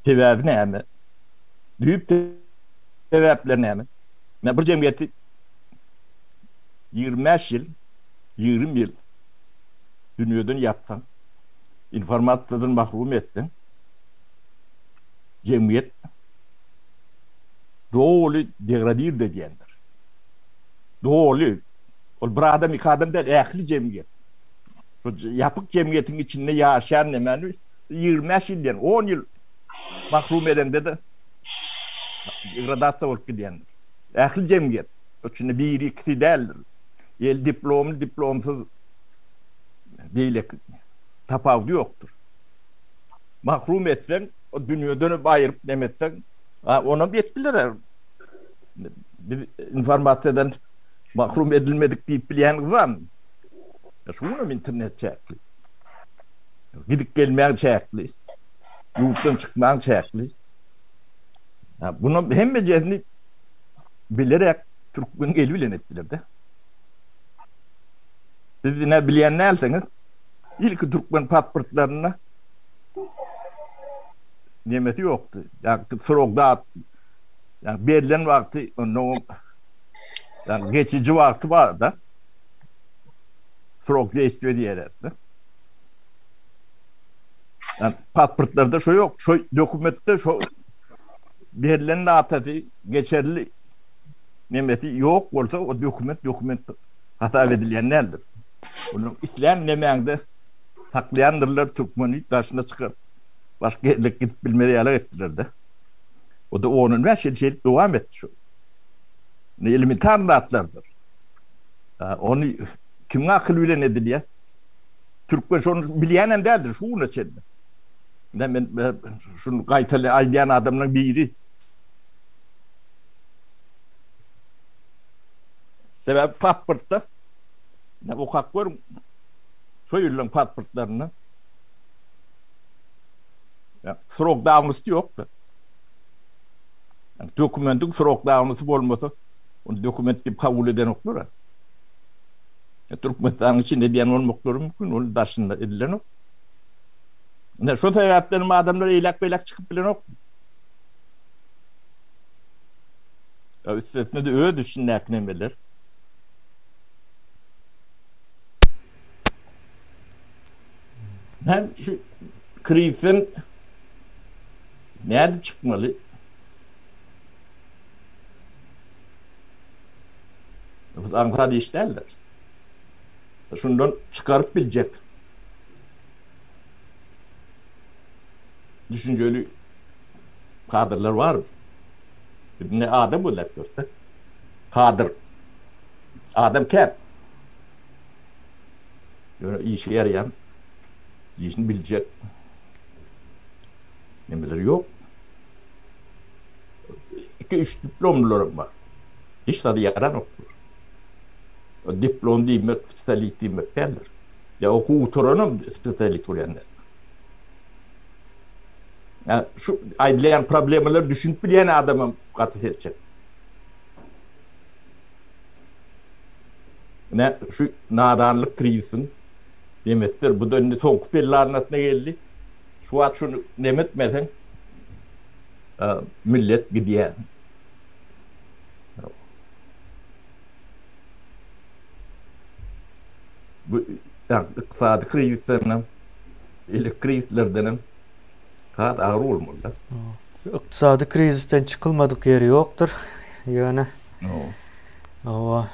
Sebäbi näme? Düýp sebäpler näme? Ine bir jemgyýeti 25 ýyl, 20 ýyl dünýeden ýapsaň, informasiýadan mahrum etseň, jemgyýet doly degradird edýändir. Doly. Ol bir adam, iki adam däl, ähli jemgyýet. Şu ýapyk jemgyýetiň içinde ýaşaýan nemäni 25 ýyl diýen, 10 ýyl mahrum edende-de degradasiýa bolup gidýändir. Ähli jemgyýet, içinde biri, ikisi däldir. El diplomly, diplomsyz beýleki tapawudy ýokdur. Mahrum etseň, o dünýeden aýyryp neme etseň, onam edip biler. Biz informasiýadan mahrum edilmedik diýip bilýäniňiz barmy? Şu günem internet çäkli. Gidip gelmäň çäkli. Ýurtdan çykmaň çäkli. Bunu hemmejesini bilerek türkmen eli bilen etdiler-de. Siz ine bilýän dälsiňiz. Ilki türkmen pasportlarynda nemesi ýokdy. Ýa srok dat ýa berlen wagty onda ýa geçiji wagty bar-da. Srok deýstwiýa diýerler. Yani pasportlarda şo yok. Şo dokumentde şo berlen datasy geçerli nemesi yok bolsa o dokument dokument hasap edilýän däldir. Bunu islän nemäňde saklaýandyrlar türkmeni daşyna çykyp. Başga ýerlere gidip bilmez ýaly etdiler-de. O-da on-on bäş ýyl şeýdip dowam etdi şu. Indi elementar zatlardyr. Ony kimiň akyly bilen edilýär? Türkmen şony bilýänem däldir şu güne çenli. Ine men şuny gaýtaly aýdýan adamlaryň biri. Sebäbi pasportda ine okap görüň şo ýyllaryň pasportlarynda srok dawnosti ýokdy. Dokumentiň srok dawnosy bolmasa, ony dokument diýip kabul edenoklar. Türkmenistanyň içinde edýän bolmaklary mümkin, ol daşynda edilenok. Ine şo sebäpden hem adamlar eýläk-beýläk çykyp bilenok. Üstesine-de öz içindäki nemeler. Hem şu krizden nädip çykmaly? Bu aňsat iş däldir. Şundan çykaryp biljek düşünjeli kadrlar bar. Biz ne adam gözläp ýörüs-de. Kadr. Adam kän. Ýöne işe ýaraýan, işini biljek nemeler ýok. 2-3 diplomlylaram bar. Hiç zada ýaranok. Diplom diýmek spesialist diýmek däldir. Ýa okuw gutaranam spesialist bolýan däl. Ýa şu aýdylýan problemalara düşünip bilýän adamam gaty selçek. Ine şu nadanlyk krizisiň nemesidir. Bu-da indi soňky pellanlasyna geldi. Şu wagt şuny neme etmeseň, millet gidýär. Bu ykdysady krizisden hem, beýleki krizislerden hem has agyr bolmaly-da. Ykdysady krizisden çykylmadyk ýeri ýokdur. Ýöne Hawa,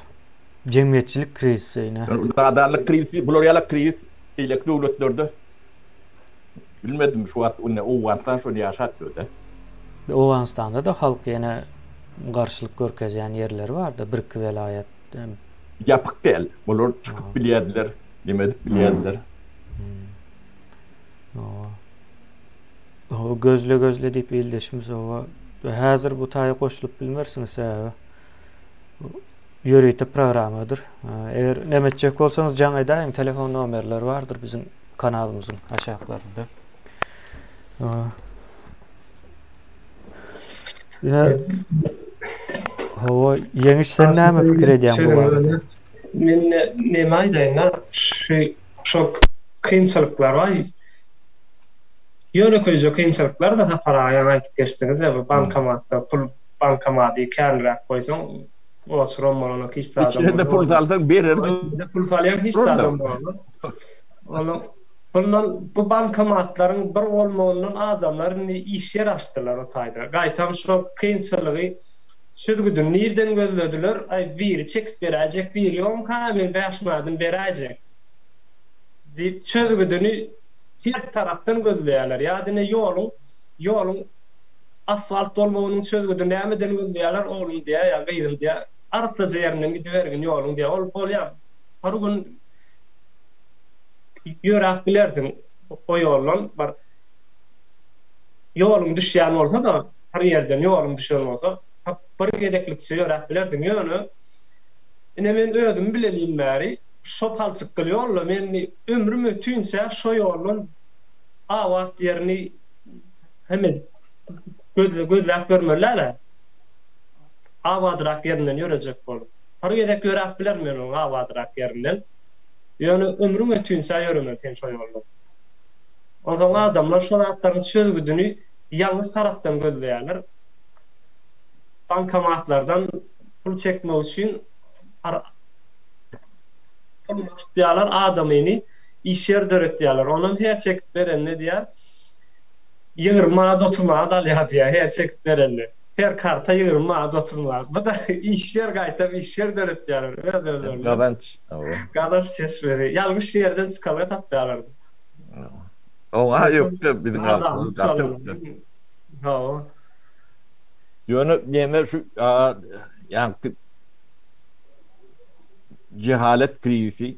jemgyýetçilik krizisi ine. Nadanlyk krizisi, bular ýaly krizis beýleki döwletlerde bilmedim şu wagt indi Owganystan şony ýaşap ýör-de. Owganystanda-da halk ýene garşylyk görkezýän ýerleri bar-da, birki welaýat. Ýapyk däl. Olar çykyp bilýärdiler, neme edip bilýärdiler. Hawa. Hawa, gözle gözle diýip ildeşimiz hawa. Häzir bu taýa goşulyp bilmersiňiz sebäbi ýörite programmadyr. Eger neme etjek bolsaňyz jaň edäýiň, telefon nomerleri bardyr biziň kanalymyzyň aşaklarynda. Ine Hawa, Ýeňiş sen näme pikir edýäň bu barada? Men näme aýdaýyn-da, şu şo kynçylyklar bar. Ýönekeýje kynçylyklar-da Sapar aga ýaňy aýdyp geçdiňiz-de, bu bankomatda pul bankomady känräk goýsaň oçuram bolanok hiç zadam bolmaz. Içine-de pul salsaň berer. Içine-de pul salýaň hiç zadam bolanok. Onuň bundan bu bankomatlaryň bir bolmagyndan adamlar indi iş ýer açdylar o taýda. Gaýtam şo kynçylygy çözgüdini nirden gözlediler, aý biri çekip beräýjek biri ýokmyka men bäş manadyny beräýjek diýip çözgüdini ters tarapdan gözleýärler. Ýa-da ine ýoluň ýoluň asfalt bolmagynyň çözgüdini nämeden gözleýärler, oglum diýýär ýa gyzym diýýär, arassaja ýerinden gidibergin ýoluň diýýär. Ol bolýar bir gün ýöräp bilersiň o ýoldan bir ýoluň düşýän bolsa-da, bir ýerden ýoluň düşen bolsa, bir gezeklikçe ýöräp bilersiň. Ýöne ine men özümi bilelim bäri şo palçykgyl ýolda men ömrüm ötünçä şo ýoldan abat ýerini hem edip gözläp görmeli däl-ä. Abadrak ýerinden ýörejek bolup. Bir gezek ýöräp bilerin men onuň abadrak ýerinden. Ýöne ömrüň ötünçä ýöremeli sen şo ýoldan. Onsoň adamlar şo zatlaryň çözgüdini ýalňyş tarapdan gözleýärler. Bankomatlardan pul çekmek üçin puluny tutýarlar, adamyny iş ýer döretýärler. Onam her çekip berende diýýär, 20 manat, 30 manat alýar diýýär, her çekip berende. Her karta 20 manat, 30 manat. Bu-da iş ýer gaýtam iş ýer döretýärler Oňa ökde biziň halkymyz gaty ökde. Hawa. Ýöne neme şu ýaňky jehalet krizisi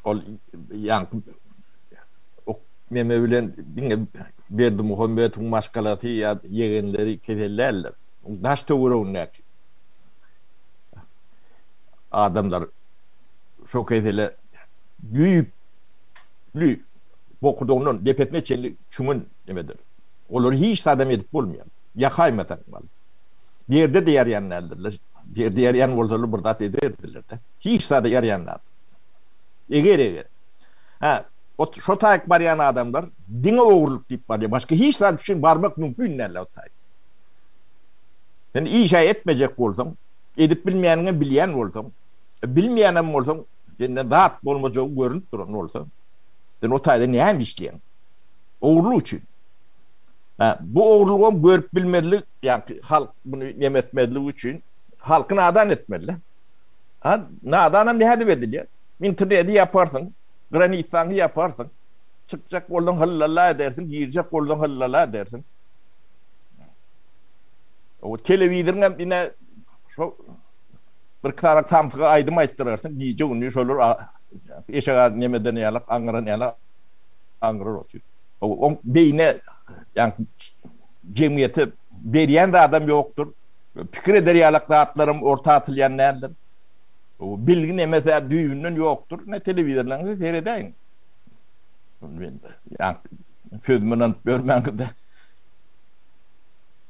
ol ýaňky neme bilen diňe Berdimuhammedowyň maşgalasy ýa ýegenleri kesel däldir. Daş töweregindäki adamlar şo kesele düýpli bokurdagyndan depesine çenli çüňen nemedir. Olary hiç zadam edip bolmaýar. Ýakaýmasaň maly. Derde-de ýaraýan däldirler. Derde ýaraýan bolsalar bir zat ederdiler-de. Hiç zada ýaraýan däl. Eger-eger. Hä, o şo taýyk barýan adamlar diňe ogurlyk diýip barýar. Başga hiç zat üçin barmak mümkin däl o taýyk. Sen iş-ä etmejek bolsaň, edip bilmeýäniňem bilýän bolsaň, bilmeýänem bolsaň, senden zat bolmajagy görnüp duran bolsa, sen o taýda näme işleýäň? Ogurlyk üçin. Hä, bu ogurlygam görüp bilmezlik, ýagny halk muny neme etmezligi üçin halky nadan etmeli. Ha, nadanam nädip edilýär? Interneti ýaparsyň, granitsaňy ýaparsyň, çykjak bolsaň hyllalla edersiň, girjek bolsaň hyllalla edersiň. O telewizoryňam ine şo bir sany samsyga aýdym aýtdyrarsyň, gije-gündiz şolar eşek nemeden ýalak, aňňyran ýalak aňňyrar otyr. Oň beýne, ýagny jemgyýete berýän zadam ýokdur. Pikir eder ýalak zatlaram orta atylýan däldir. Bilgi nemesi düýbünden ýokdur. Ne telewizorlaryňyzy seredäýiň. Men ýagny sözüme ynanyp ýörmäňiz-de.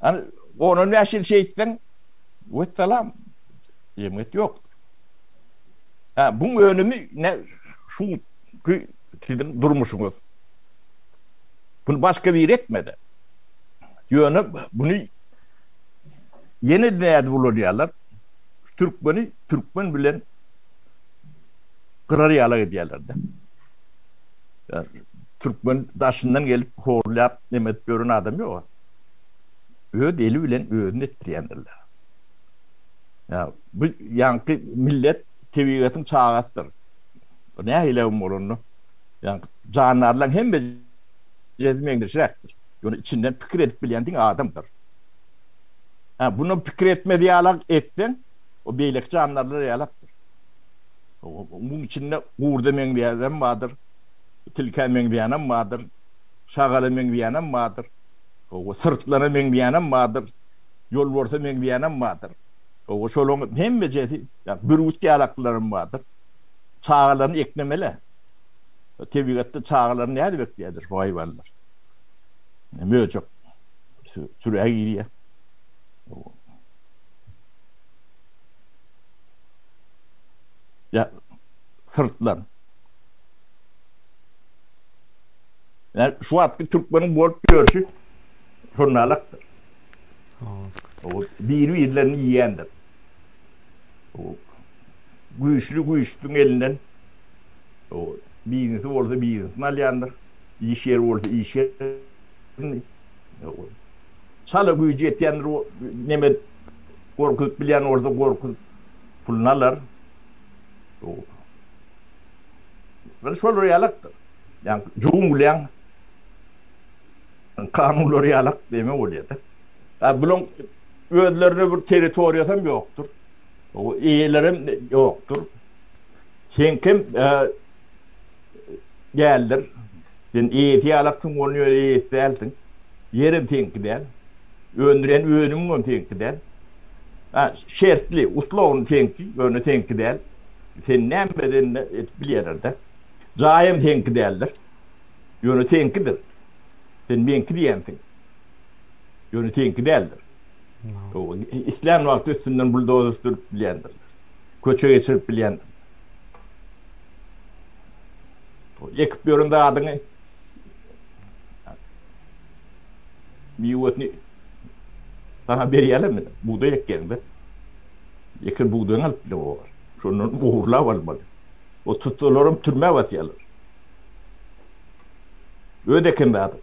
Hany on-on bäş ýyl şeýtseň, wessalam, jemgyýet ýokdur. Hä, buň önümi ne şu siziň durmuşyňyz. Bunu başga biri etmedi. Ýöne buny ýene nädip ulanýarlar? Şu türkmeni türkmen bilen gyrar ýalak edýärler-de. Türkmen daşyndan gelip horlap neme edip ýören adam ýok. Öz eli bilen özüni etdirýändirler. Ýa bu ýaňky millet tebigatyň çagasydyr. Nähili bolanda ýaňky jandarlaryň hemmesi meňzeşräkdir. Ýöne içinden pikir edip bilýän diňe adamdyr. Hä, bunu pikir etmez ýalak etseň, o beýleki jandarlar ýalakdyr. Muň içinde gurda meňzeýänem bardyr, tilkä meňzeýänem bardyr, şagala meňzeýänem bardyr, syrtlana meňzeýänem bardyr, ýolbarsa meňzeýänem bardyr. Şolaryň hemmejesi, bürgüt ýalaklaram bardyr. Çagalaryny eklemeli. Tebigatda çagalaryny nädip ekleýärler bu haýwanlar? Möjek sürä girýär. Ýa syrtlan. Ýa şu wagtky türkmeniň bolup ýörşi şonalakdyr. O biri-birlerini iýendir. O güýçli güýçlüň elinden o biznesi bolsa biznesini alýandyr. Iş ýeri bolsa iş ýerini. Çala güýji ýetýändir, neme gorkuzyp bilýän bolsa gorkuzyp puluny alar. Bir şolar ýalakdyr. Ýa junglyň kanunlary ýalak neme bolýar-da. Ha bulaň özlerine bir territoriýasam ýokdur. O eýelerem ýokdur. Seňkem e, däldir. Sen eýesi ýalaksyň, onuň ýöne eýesi dälsiň. Ýerem seňki däl. Öndürýän önümiňem seňki däl. Ha, şertli, uslovny seňki, ýöne seňki däl. Sen näme edenini edip bilýärler-de. Jaýam seňki däldir. Ýöne seňkidir. Sen meňki diýensiň. Ýöne seňki däldir. Islän wagty üstünden buldozer sürüp bilýändirler. Köçe geçirip bilýändirler. Ekip ýören zadyňy miwesini sana berýärlermi? Bugdaý ekýäňde. Eken bugdaýyňy alyp bilenoklar. Şondan ogurlap almaly. O tutsalaram türmä basýarlar. Öz eken zady.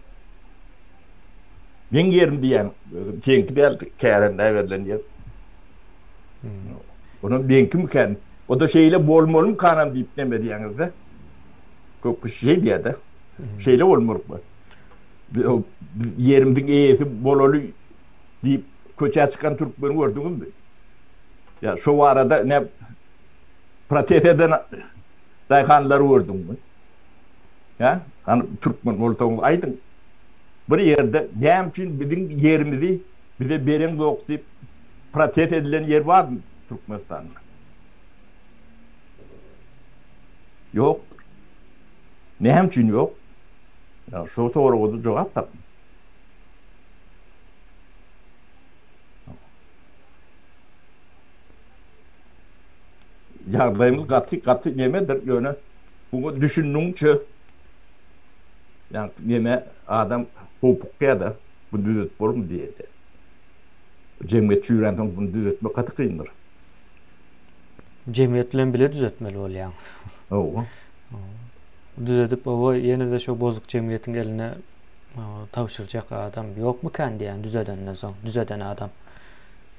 Meň ýerim diýýän, özüm seňki däl, kärendä berlen ýer. Hmm. Onuň meňkimikän? O-da şeýle bolmalymykanam diýip neme diýýäňizde? Köp kişi şeý diýýär-de. Şeýle bolmalymy? Biz ýerimiziň eýesi bolaly diýip köçä çykan türkmeni gördüňizmi? Ýa şo barada ne protest eden daýhanlary gördüňmi? Hä? Hany türkmen bolsaňyz aýdyň. Bir ýerde näme üçin biziň ýerimizi bize bereňzok diýip protest edilen ýer barmy Türkmenistanda? Ýok. Näme üçin ýok? Ýa şo soraga jogap tapyň. Ýagdaýymyz gaty gaty nemedir, ýöne buňa düşündiňçe ýa neme adam hopukýar-da, bu düzet bormy diýende. Jemgyýet çüýränsoň bunu düzetmek gaty kyndyr. Jemgyýet bilen bile düzetmeli bolýaň. Hawa. Düzedip oba ýene-de şo bozuk jemgyýetiň eline tabşyrjak adam ýokmykän diýýän düzedenden soň, düzeden adam.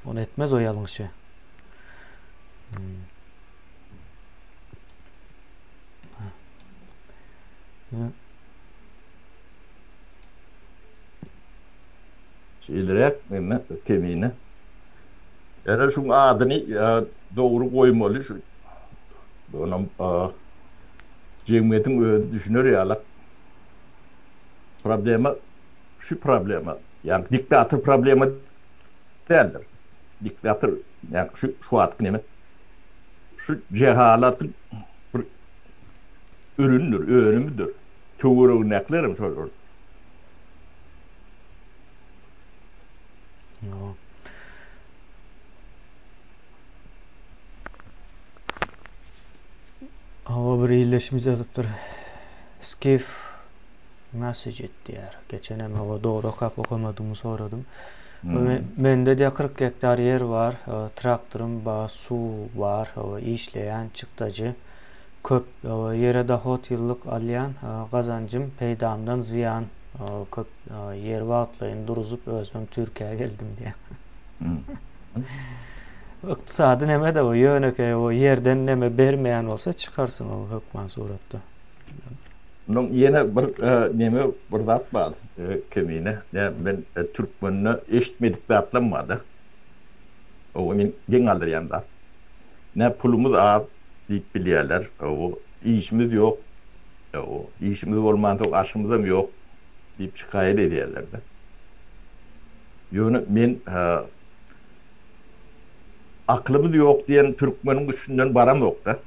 Ol etmez o ýalňyşy. Şeýleräk mende kemine. Ýöne şuň adyny dogry goýmaly şu. Onam jemgyýetiň özi düşüner ýaly. Problema şu problema. Ýagny diktator problema däldir. Diktator ýagny şu şu wagtky neme şu jehalatyň bir üründir, önümidir. Töweregindäkiler hem şolar. Hawa bir ildeşimiz ýazypdyr. Skif message et diýär. Geçenem hawa dogry okap okamadygymy soradym. Hmm. Mende diýär 40 gektar ýer bar, e, traktorym bar, suw bar, hawa işleýän çykdajy köp, hawa ýere dohod ýyllyk alýan, e, gazanjym peýdamdan zyýan e, köp ýer wagtlaýyn duruzyp özümem Türkiýä geldim diýär. Ykdysady neme-de o ýönekeý o ýerden neme bermeýän bolsa çykarsyň o hökman suratda. Munuň ýene bir neme bir zat bar kemine. Nä men türkmende eşitmedik zatlam bar-da. O men geň galdyrýan zat. Nä pulumyz az diýip bilýärler. O işimiz ýok. O işimiz bolmansoň aşymyzam ýok diýip şikaýat edýärler-de. Ýöne men Akylymyz ýok diýen türkmeniň üstünden baramok-da.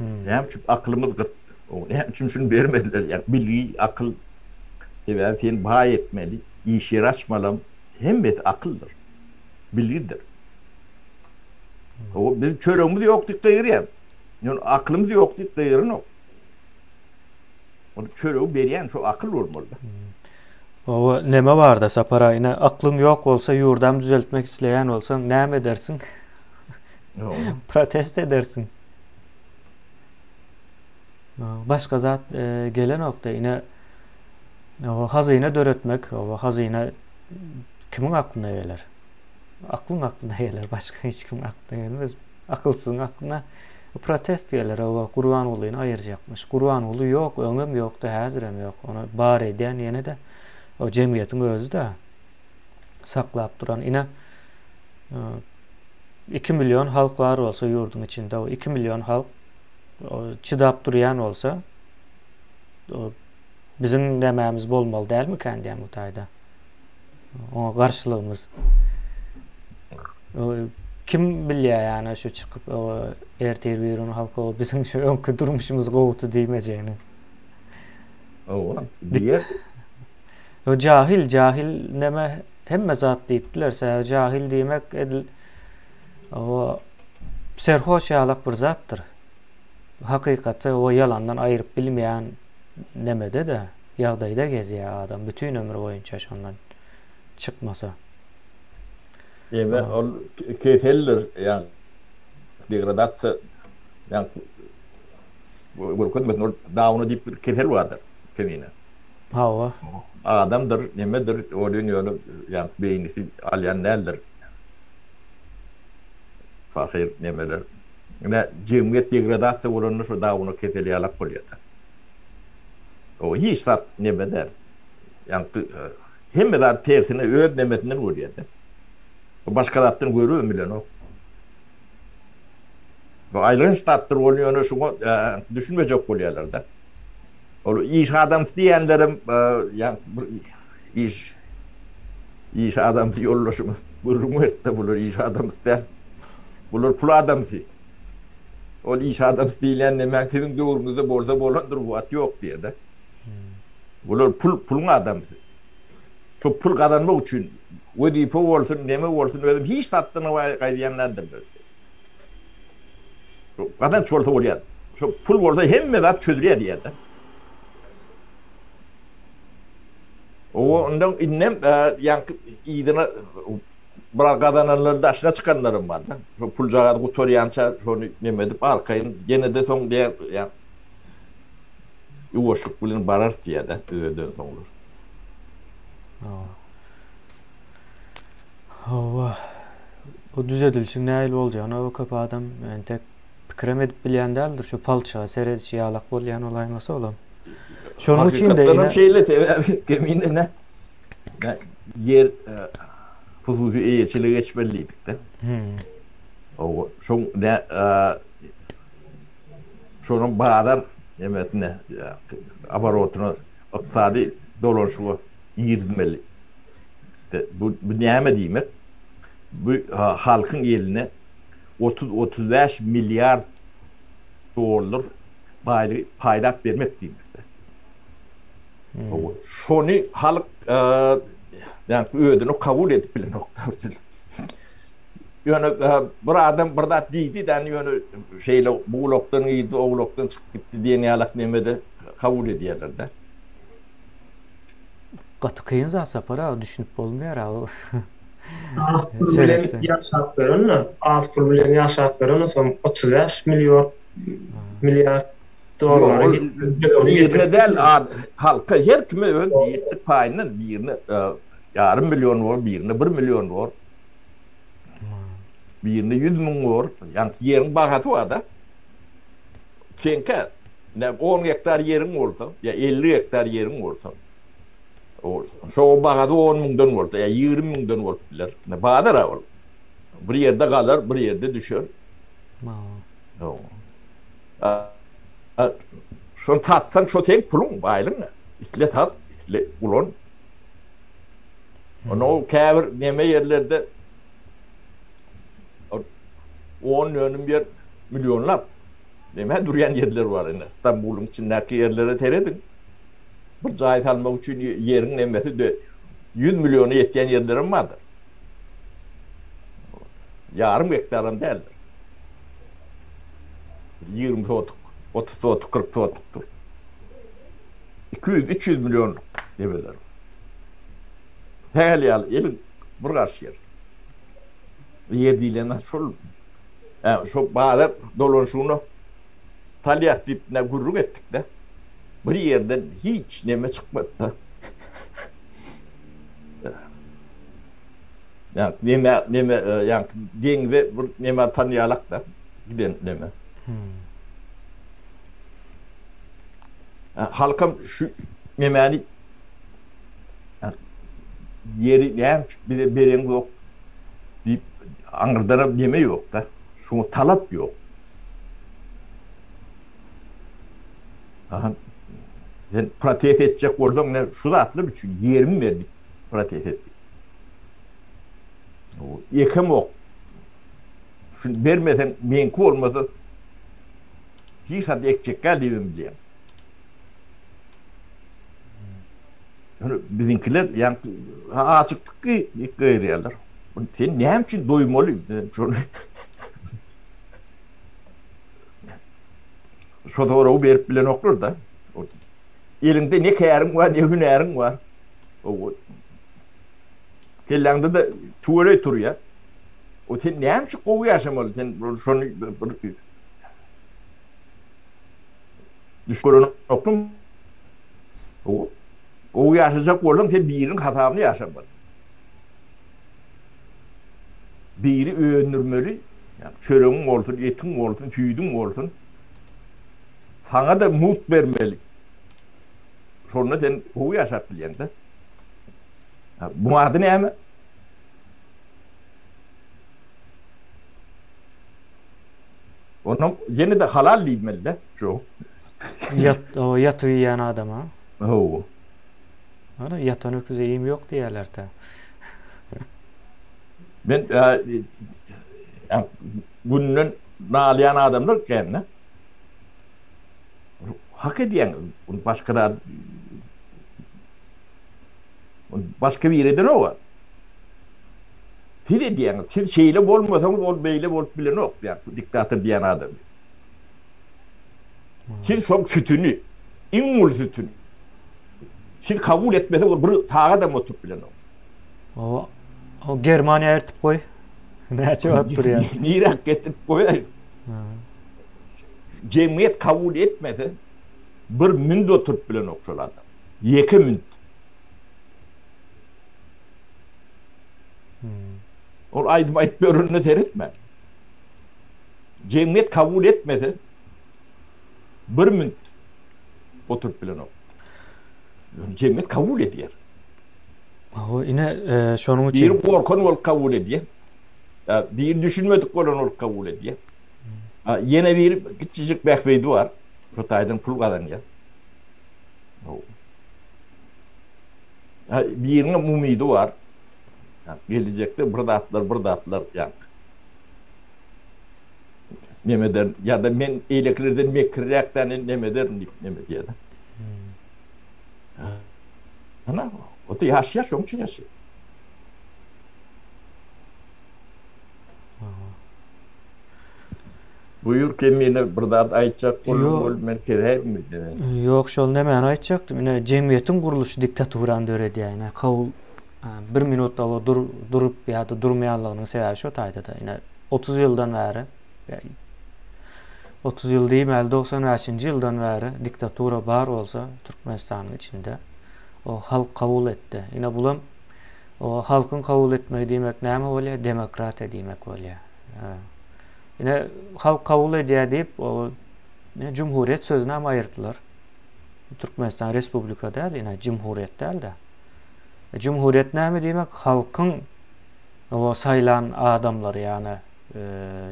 Näme üçin akylymyz gyt? Näme üçin şuny bermediler? Ýa bilgi, akyl. Sebäbi seni baý etmeli, iş ýeri açmalam hemmesi akyldyr. Bilgidir. O biz çöregimiz ýok diýip gygyrýar. Ýöne akylymyz ýok diýip gygyranok. Ony çöregi berýän şo akyl bolmaly-da. Oba neme barda Sapar aga ine aklyň ýok bolsa ýurdam düzeltmek isleýän bolsaň näme edersiň? Protest edersiň. Başga zat e, gelenokda ine hazyna döretmek, hazyna kimiň aklyna geler? Aklyň aklyna geler, başga hiç kimiň aklyna gelmez. Akylsyzyň aklyna protest geler, oba Gurbangulyny aýyrjakmyş. Gurbanguly ýok, öňem ýokdy, häzirem ýok. Ony bar edýän ýene-de o jemgyýetiň özi-de saklap duran. Ine, 2 million halk bar bolsa ýurduň içinde, o 2 million halk çydap durýan bolsa, biziň nämämiz bolmaly dälmikän diýen bu taýda. Oňa garşylygymyz. Kim bilýär ýani şu çykyp ertir bir gün halka biziň şu öňki durmuşymyz gowudy diýmejegini. Hawa, diýer. O jahil, jahil neme hemme zat diýip biler. Sebäbi jahil diýmek edil o serhoş ýalak bir zatdyr. Hakykaty o ýalandan aýryp bilmeýän nemede-de ýagdaýda gezýär adam bütin ömri boýunça şondan çykmasa. Ýene ol keseldir, ýa degradasiýa, ýa görkezmesin, ol dawna diýip bir kesel bardyr kemine. Hawa. Adamdyr, nemedir, ol ýöne ýa beýnisi alýan däldir. Pahyr nemeler. Ine jemgyýet degradasiýa bolanda şo dawna keseli ýalak bolýar-da. O hiç zat neme däl. Ýaňky hemme zat tersine öz nemesinden görýär-de. Başga zatdan görübem bilenok. Bu aýylganç zatdyr ol ýöne şuňa düşünmejek bolýarlar-da. Ol iş adamsy diýenlerem ýa bir iş iş adamsy ýoldaşymyz gürrüň berdi-de bular iş adamsy däl. Bular pul adamsy. Ol iş adamsy diýilýän näme siziň döwrüňizde bolsa bolandyr bu wagt ýok diýýär-de. Bular pul puluň adamsy. Şo pul gazanmak üçin wezipe bolsun, neme bolsun özüm hiç zatdan gaýdýan däldirler. Şo gazanç bolsa bolýar. Şo pul bolsa hemme zat çözülýär diýýär-de. O ondan indem ýaňky yzyna biraz gazananlar daşyna çykanlaram bar-da. Şo puljagaz gutarýança şony neme edip arkaýyn ýene-de soň diýýär, ýa ýuwaşlyk bilen bararys diýýär-de düzeden soňlar. Hawa. O düzedilişiň nähili boljagyny o köp adam entek pikirem edip bilýän däldir. Şu palçyga seredişi ýalak bolýan bolaýmasa olam. Şonuň üçin de ine şeýle sebäbi kemine ne ýer e, hususy eýeçilige geçmeli diýdik-de. Hmm. O şoň ne e, şonuň bazar nemesine oborotyna ykdysady dolanyşyga girizmeli. Bu, bu näme diýmek? Bu halkyň eline 30-35 milliard dollar baýlygy paýlap bermek diýmekdir. Hmm. Şony halk e, ýa özüni kabul edip bilenok. Ýöne e, bir adam bir zat diýdi, däni ýöne şeýle bu gulakdan girdi, o gulakdan çykyp gitdi diýen ýalak nemede kabul edýärler-de. Gaty kyn zat Sapar aga düşünip bolmaýar aga. Az pul bilen ýaşap ýörenler, az pul bilen ýaşap ýören soň 35 million milliard dollara Birine däl halka her kime öz ýetdik paýyndan birine e, ýarym million bor, birine 1 million bor. Birine 100 müň bor. Ýa ýeriň bahasy bar-da. Seňkä ne 10 gektar ýeriň bolsa, ýa 50 gektar ýeriň bolsa, şoň bahasy 10 müňden bolsa, ýa 20 müňden bolup biler. Ne bazar ol. Bir ýerde galar, bir ýerde düşer. Şony satsaň, şo seň puluň, baýlygyň. Isle sat, isle ulan. Onda o käbir neme ýerlerde 10 dönüm ýer millionlap neme durýan ýerler bar indi. Stambulyň içindäki ýerlere serediň. Bir jaý salmak üçin ýeriň nemesi de 100 milliona ýetýän ýerlerem bardyr. Ýarym gektaram däldir. 20 sotuk, 30 sotuk, 40 sotukdyr. 200-300 millionlyk nemeler. Sähel ýaly eliň bir garşy ýer. Ýer diýlen şol şo bazar dolanyşygyna salýas diýip ne gürrüň etdik-de. Bir ýerden hiç neme çykmady-da. Ýa neme neme ýa deňze bir neme tanýalak-da giden neme. Hmm. Halkam şu nemäni ýeri näme bize beren ýok diýip aňyrdanam neme ýok-da. Şuňa talap ýok. Aha. Sen protest etjek bolsaň ne şu zatlar üçin ýeriň ber diýip protest etdik. Ekemok. Şuny bermeseň meňki bolmasa hiç zat ekjek däl diýibem bilýän. Ýöne biziňkiler ýaňky açykdyk diýip gygyrýarlar. Sen näme üçin doýmaly? Şony Şo soragy berip bilenoklar-da. Eliňde ne käriň bar, ne hünäriň bar. Kelläňde-de tüweleý turýar. O sen näme üçin gowy ýaşamaly? Sen şony bir düş görenokmy? Gowy ýaşajak bolsaň, sen biriniň hasabyna ýaşamaly. Biri öndürmeli, çöregiň bolsun, etiň bolsun, süýdüň bolsun. Saňa-da mugt bermeli. Şonda sen gowy ýaşap bilýäň-de. Buň ady näme? Ondan ýene-de halal diýmeli-de, şu. Ýat, o ýatyp iýýän adama. Hawa. Ana ýatan öküze iým ýok diýýärler-dä. Men günden nalýan adamlar kän-de. Hak edýäň, başga zat başga biri edenok. Siz edýäňiz. Siz şeýle bolmasaňyz ol beýle bolup bilenok, ýa diktator diýen adam. Siz şoň sütüni, iň uly sütüni. Siz kabul etmese ol bir sagadam oturyp bilenok. O, o Germaniýa ertip goý. Näçe wagt durýar? Nirä getirip goýaý? Jemgyýet kabul etmese bir münd oturyp bilenok şol adam. Ýeke münd. Ol aýdym aýdyp ýörenine seretme. Jemgyýet kabul etmese bir münt oturyp bilenok. Jemgyýet kabul edýär. Hawa, ine, e, şonuň üçin. Biri gorkan bolup kabul edýär. Biri düşünmedik bolan bolup kabul edýär. Ýene biri kiçijik bähbidi bar. Şo taýdan pul gazanýar. Biriniň umydy bar. Gelejekde bir zatlar, bir zatlar ýa neme eder ýa-da men eýlekilerden mekirräk däne neme ederin diýip neme diýýär. Ana, o da ýaşaýar, şonuň üçin ýaşaýar. Buýur Kemine bir zat aýtjak bolduň ol men kesäýdimmi seni. Ýok şol nämäni aýtjakdym ine jemgyýetiň gurluşy diktaturany döredýär ine kabul bir minut oba dur durup ýa-da durmaýanlygynyň sebäbi şo taýdada ine 30 ýyldan bäri 30 ýyl diýmäli 95-nji ýyldan bäri diktatura bar bolsa Türkmenistanyň içinde o halk kabul etdi ine bulam o halkyň kabul etmegi diýmek näme bolýar demokratiýa diýmek bolýar. Ine, halk kabul edýär diýip, o jumhuriýet sözüni hem aýyrdylar. Türkmenistan respublika däl, ine jumhuriýet däl-de. E, jumhuriýet näme diýmek? Halkyň o saýlan adamlary, ýagny e,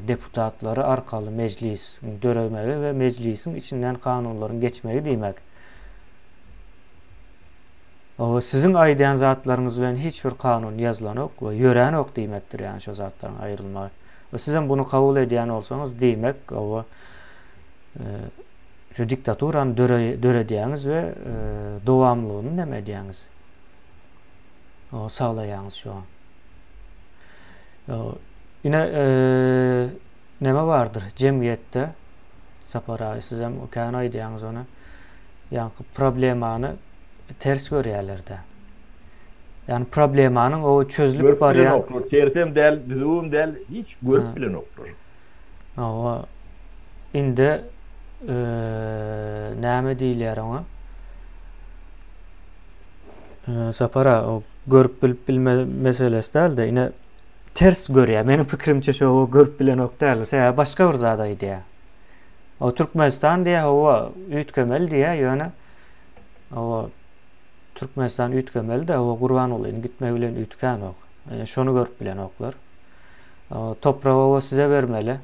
deputatlary arkaly mejlis döremegi we mejlisiň içinden kanunlaryň geçmegi diýmek. O siziň aýdýan zatlaryňyz bilen hiç bir kanun ýazylanok we ýöränok diýmekdir, ýagny şo zatlaryň aýrylmagy. We sizem buny kabul edýän bolsaňyz, diýmek, oba şu diktaturany döredýäňiz we dowamlylygyny näme edýäňiz? O saglaýaňyz şu an. Ine, näme bardyr jemgyýetde, Sapar aga sizem kän aýdýaňyz ony. Ýaňky problemany ters görýärler-de. Ýagny problemanyň o çözlüp Görüp barýan bilenoklar, tersem däl, düzüwem däl, hiç görüp bilenoklar. Hawa. Indi näme diýilýär oňa? Sapar aga, o görüp bilip bilme meselesi däl-de, ine ters görýär. Meniň pikirimçe şo görüp bilenok däl. Sebäbi başga bir zat aýdýar. O Türkmenistan diýýär, hawa, üýtgemeli diýýär, ýöne hawa Türkmenistan üýtgemeli-de, hawa Gurbangulynyň gitmegi bilen üýtgänok. Ýöne şony görüp bilenoklar. Topragy hawa size bermeli.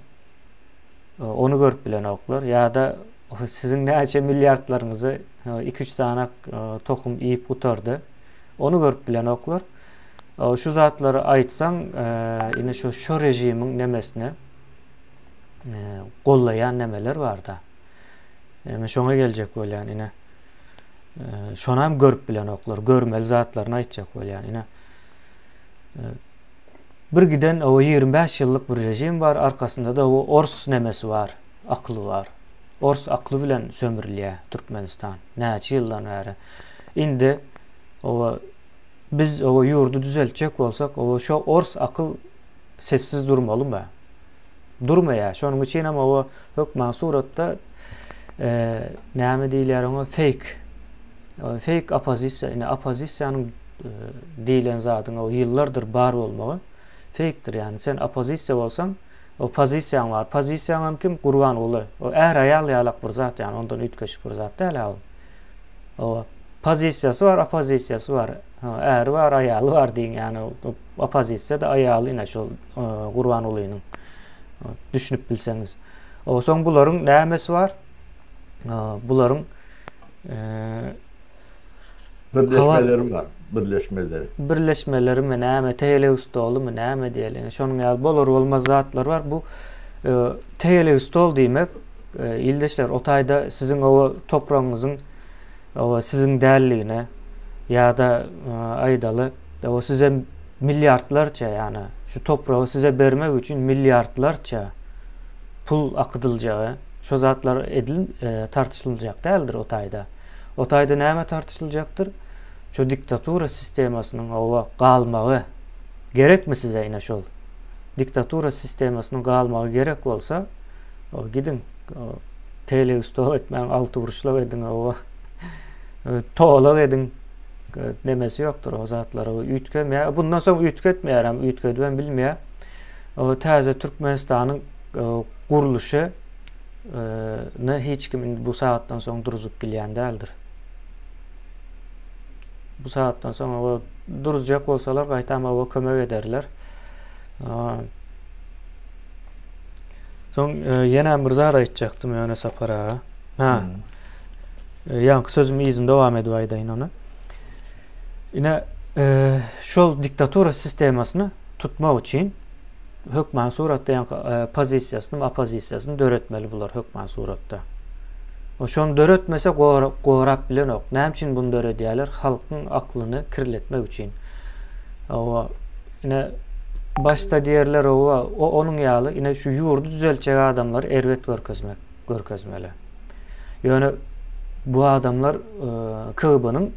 Ony görüp bilenoklar. Ýa-da siziň näçe milliardlaryňyzy 2-3 sany tohum iýip gutardy. Ony görüp bilenoklar. Şu zatlary aýtsaň, ine şu şo režimiň nemesine gollaýan nemeler barda. Men şoňa geljek bolýan ine. Şonam görüp bilenoklar. Görmeli zatlaryny aýtjak bolýan ine. Bir giden o 25 ýyllyk bir rejim bar, arkasynda-da o ors nemesi bar, akyly bar. Ors akly bilen sömürilýär Türkmenistan näçe ýyldan bäri. Indi o biz o ýurdy düzeltjek bolsak, o şo ors akyl sessiz durmalymy? Durmaýar. Şonuň üçin hem oba hökman suratda näme diýilýär oňa fake. Fake oppozisiýa, ine oppozisiýanyň diýlen zadyň o ýyllardyr bar bolmagy fakedir. Ýagny sen oppozisiýa bolsaň, o pozisiýaň bar. Pozisiýaň hem kim? Gurbanguly. O är-aýal ýalak bir zat, ýagny ondan üýtgeşik bir zat däl-ä ol. Oba. Pozisiýasy bar, oppozisiýasy bar. Äri bar, aýaly bar diýiň, ýagny oppozisiýa-da aýaly ine şol Gurbangulynyň. Düşünip bilseňiz. Soň bularyň nämesi bar? Bularyň birleşmeleri bar, birleşmeleri. Birleşmelerimi näme, tegelek stolumy näme diýeli. Şonuň ýaly bolar bolmaz zatlar bar. Bu tegelek stol diýmek, ildeşler, o taýda siziň o topragyňyzyň o siziň dälligine ýa-da aýdaly, o size milliardlarça, ýagny şu topragy size bermek üçin milliardlarça pul akydyljagy, şo zatlar edil tartyşyljak däldir o taýda. O taýda näme tartyşyljakdyr? Şu diktatura sistemasynyň oba galmagy gerekmi size ine şol? Diktatura sistemasynyň galmagy gerek bolsa, o gidiň tegelek stol etmäň, altyburçluk ediň, oba tolak ediň. Nemesi ýokdur o zatlar. Üýtgemeýär. Bundan soň üýtgetmeýär hem, üýtgedibem bilmeýär. O täze Türkmenistanyň gurluşy ne hiç kim indi bu sagatdan soň durzup bilýän däldir. Bu sagatdan soň o duruzjak bolsalar gaýtam oba kömek ederler. Soň ýene bir zat aýtjakdym ýöne Sapar aga. Ha. Ýaňky sözümi yzyny dowam edip aýdaýyn ony. Ine, şol diktatura sistemasyny tutmak üçin hökman suratda ýaňky pozisiýasyny, oppozisiýasyny döretmeli bular hökman suratda. O şony döretmese gorap bilenok. Näme üçin bunu döredýärler? Halkyň aklyny kirletmek üçin. Owa, ine başda diýerler owa, o onuň ýaly ine şu ýurdy düzeltjek adamlary erbet görkezmek, görkezmeli. Ýöne bu adamlar KGB-niň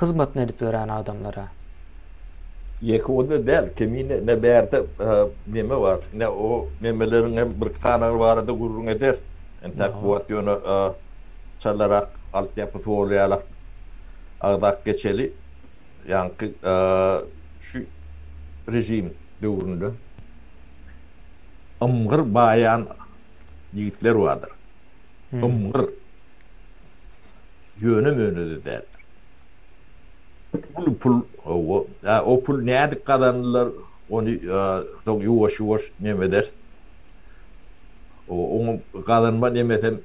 hyzmatyny edip ýören adamlara. Ýeke o-da däl, kemine ne bärde neme bar, ine o nemeleriň hem birki sanagy barada gürrüň ederis. Entäk bu wagt ýöne çalarak altyapysy bol ýalak agzap geçeli. Ýaňky şu režim döwründe ymgyr baýan ýigitler bardyr. Ymgyr. Ýöne-möne-de däldir. Uly pul, hawa. O pul nädip gazanylar, ony soň ýuwaş-ýuwaş neme ederis. Oňa gazanma nemesem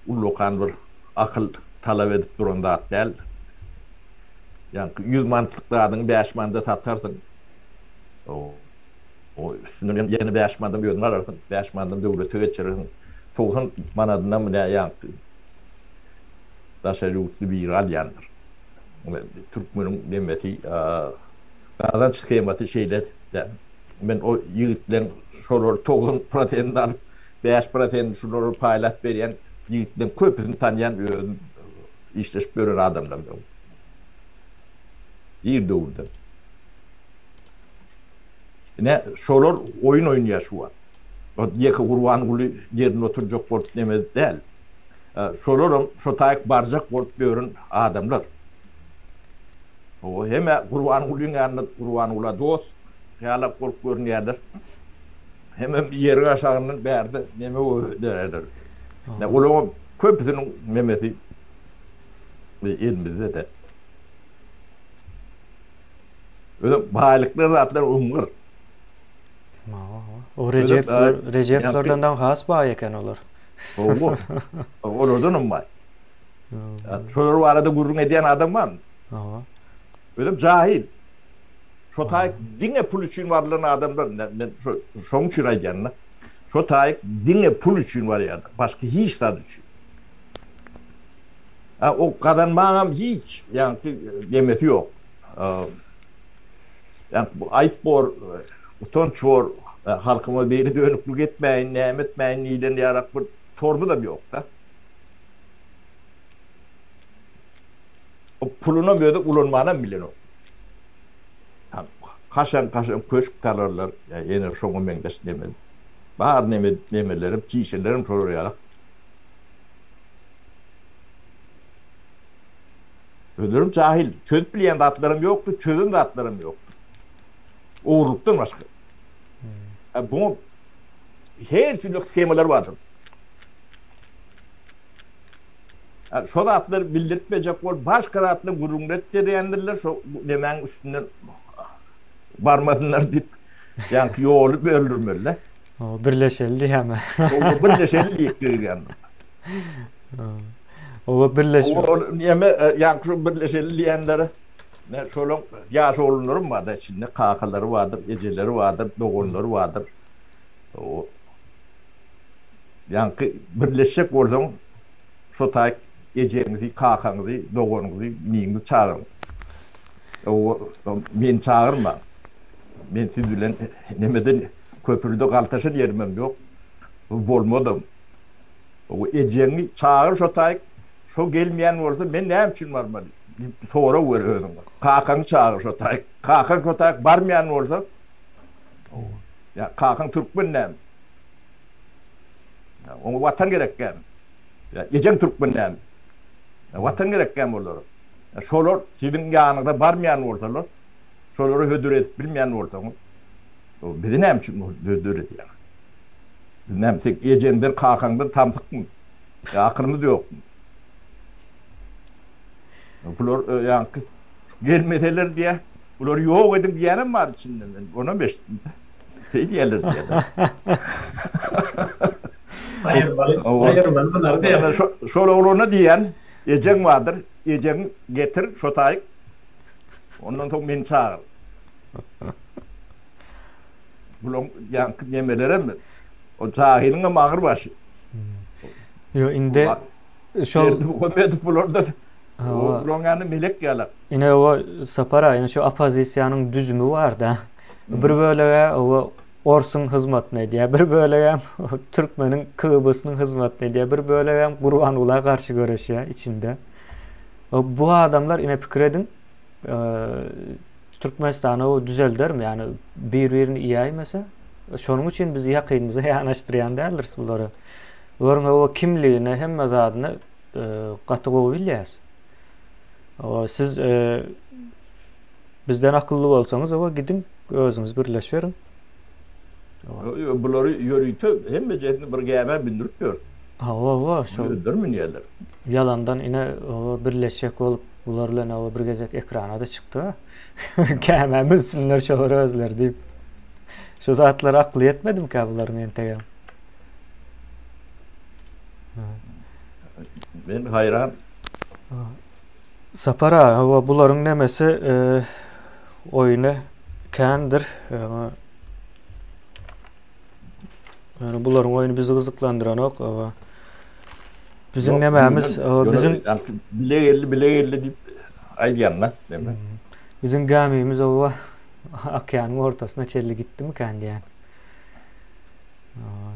ullakan bir akyl talap edip duran zat däl. Ýaňky 100 manatlyk zadyňy 5 manada satarsyň. O üstünden ýene 5 manadam özüň alarsyň, 5 manadam döwlete geçirersiň. 90 manadynam nä ýaňky daşary ýurtly biri alýandyr. Türkmeniň nemesi gazanç shemasy şeýle. Men o ýigitleň şolar 90 prosentini alyp 5 prosentini şulara paýlap berýän ýigitleň köpüsini tanýan özüm işleşip ýören adamlar. Ir döwürden. Ine şolar oýun oýnaýar şu wagt. O ýeke Gurbanguly ýerinde oturjak bolup neme däl. Şolaram şo taýyk barjak bolup ýören adamlar. O heme Gurbangulyň ýanynda Gurbangula dost ýalak bolup görünýärler. Hemem ýeriň aşagyndan bärde neme öwredýärler. Ne olaryň köpüsiniň nemesi elimizde-de. Özem baýlyklar zatlar ymgyr. O Rejepler, Rejeplerden daň has baý eken olar. Hawa. Olardan hem baý. Şolar barada gürrüň edýän adam barmy? Hawa. Özem jahil. Şo taýyk diňe pul üçin barylan adamlar, men şoň üçin aýdýan-da. Şo taýyk diňe pul üçin barýarlar, başga hiç zat üçin. Ha, o gazanmagam hiç ýaňky nemesi ýok. Ýaňky bu aýyp bor, utanç bor, halkyma beýle dönüklik etmäýin, näme etmäýin diýlen ýarak bir torbuzam ýok-da. O pulunam özi ulanmanam bilenok. Kaşaň-kaşaň köşk salarlar, ýene şoňa meňzeş neme. Bar neme nemelerim, çişelerim şolar ýalak. Özlerim jahil, çözüp bilýän zatlaram ýokdy, çözen zatlaram ýokdy. Ogurlykdan başga. Hmm. Bu her türlü shemalar bardyr. Şo zatlary bildirtmejek bolup başga zatlar gürrüňler etdirýändirler şo nemäň üstünden barmasynlar diýip ýaňky ýoly böldürmeli. O birleşeli diýýärmi? Oba birleşeli diýip girýändir. Oba birleşme. Ol näme ýaňky şo birleşeli diýenlere ne şolaň ýaş oglanlarym barda içinde kakalary bardyr, ejeleri bardyr, doganlary bardyr. O ýaňky birleşjek bolsaň şo taýyk ejeňizi, kakaňyzy, doganyňyzy, iniňizi çagyryň. O meni çagyrmaň. Men siz bilen nemeden köprüde galtaşan ýerimem ýok. Bolmadam. O ejeňi çagyr şo taýyk, şo gelmeýän bolsa men näme üçin barmaly diýip sorag ber özüňe. Kakaňy çagyr şo taýyk. Kakaň şo taýyk barmaýan bolsa, ýa kakaň türkmen näme? Oňa watan gerekkämi? Ýa ejeň türkmen näme? Watan gerekkämi olara? Şolar siziň ýanyňyza barmaýan bolsalar, şolara hödür edip bilmeýän bolsaňyz, bizi näme üçin hödür edýäňiz? Biz näme seň ejeňden, kakaňdan samsykmy? Ýa akylymyz ýokmy? Bular ýaňky gelmeseler diýä, bulary ýok ediň diýýänem bar içinde men onam eşitdim. Şeý diýerler diýýärler. Aýyrmaly, aýyrmaly bulary diýýär. Şol oglana diýýän, ejeň bardyr, ejeňi getir şo taýyk. Ondan soň meni çagyr. Bulaň ýaňky nemelerem o jahylyňam agyr başy. Ýo indi şol Berdimuhamedow bularda bulaň ýany melek ýalak. Ine o Sapar aga ine şu oppozisiýanyň düzümi barda. Bir bölegi o orsuň hyzmatyny edýär, bir bölegem türkmeniň KGB-siniň hyzmatyny edýär, bir bölegem Gurbangula garşy göreşýär içinde. Bu adamlar ine pikir ediň, Türkmenistany o düzeldermi? Ýani bir-birini iýäýmese, şonuň üçin biz ýakynymyza ýanaşdyrýan däldiris bulary. Bularyň o kimligini, hemme zadyny gaty gowy bilýäs. O siz bizden akylly bolsaňyz, owa gidiň özüňiz birleşiberiň. Ýok, bulary ýörite hemmejesini bir gämä mündürip ýör. Hawa, hawa, şol. Özleri münýärler. Ýalandan ine owa birleşjek bolup bular bilen owa bir gezek ekrana-da çykdy. Gämä münsünler şolar özleri diýip. Şu zatlara akly ýetmedimikä bularyň entegem? Men haýran. Sapar aga, hawa bularyň nemesi oýny kändir. Ýöne bularyň oýny bizi gyzyklandyranok. Hawa. Biziň nemämiz, biziň bile geldi, bile geldi diýip aýdýanlar neme. Biziň gämimiz owa okeanyň ortasyna çenli gitdimikän diýýän.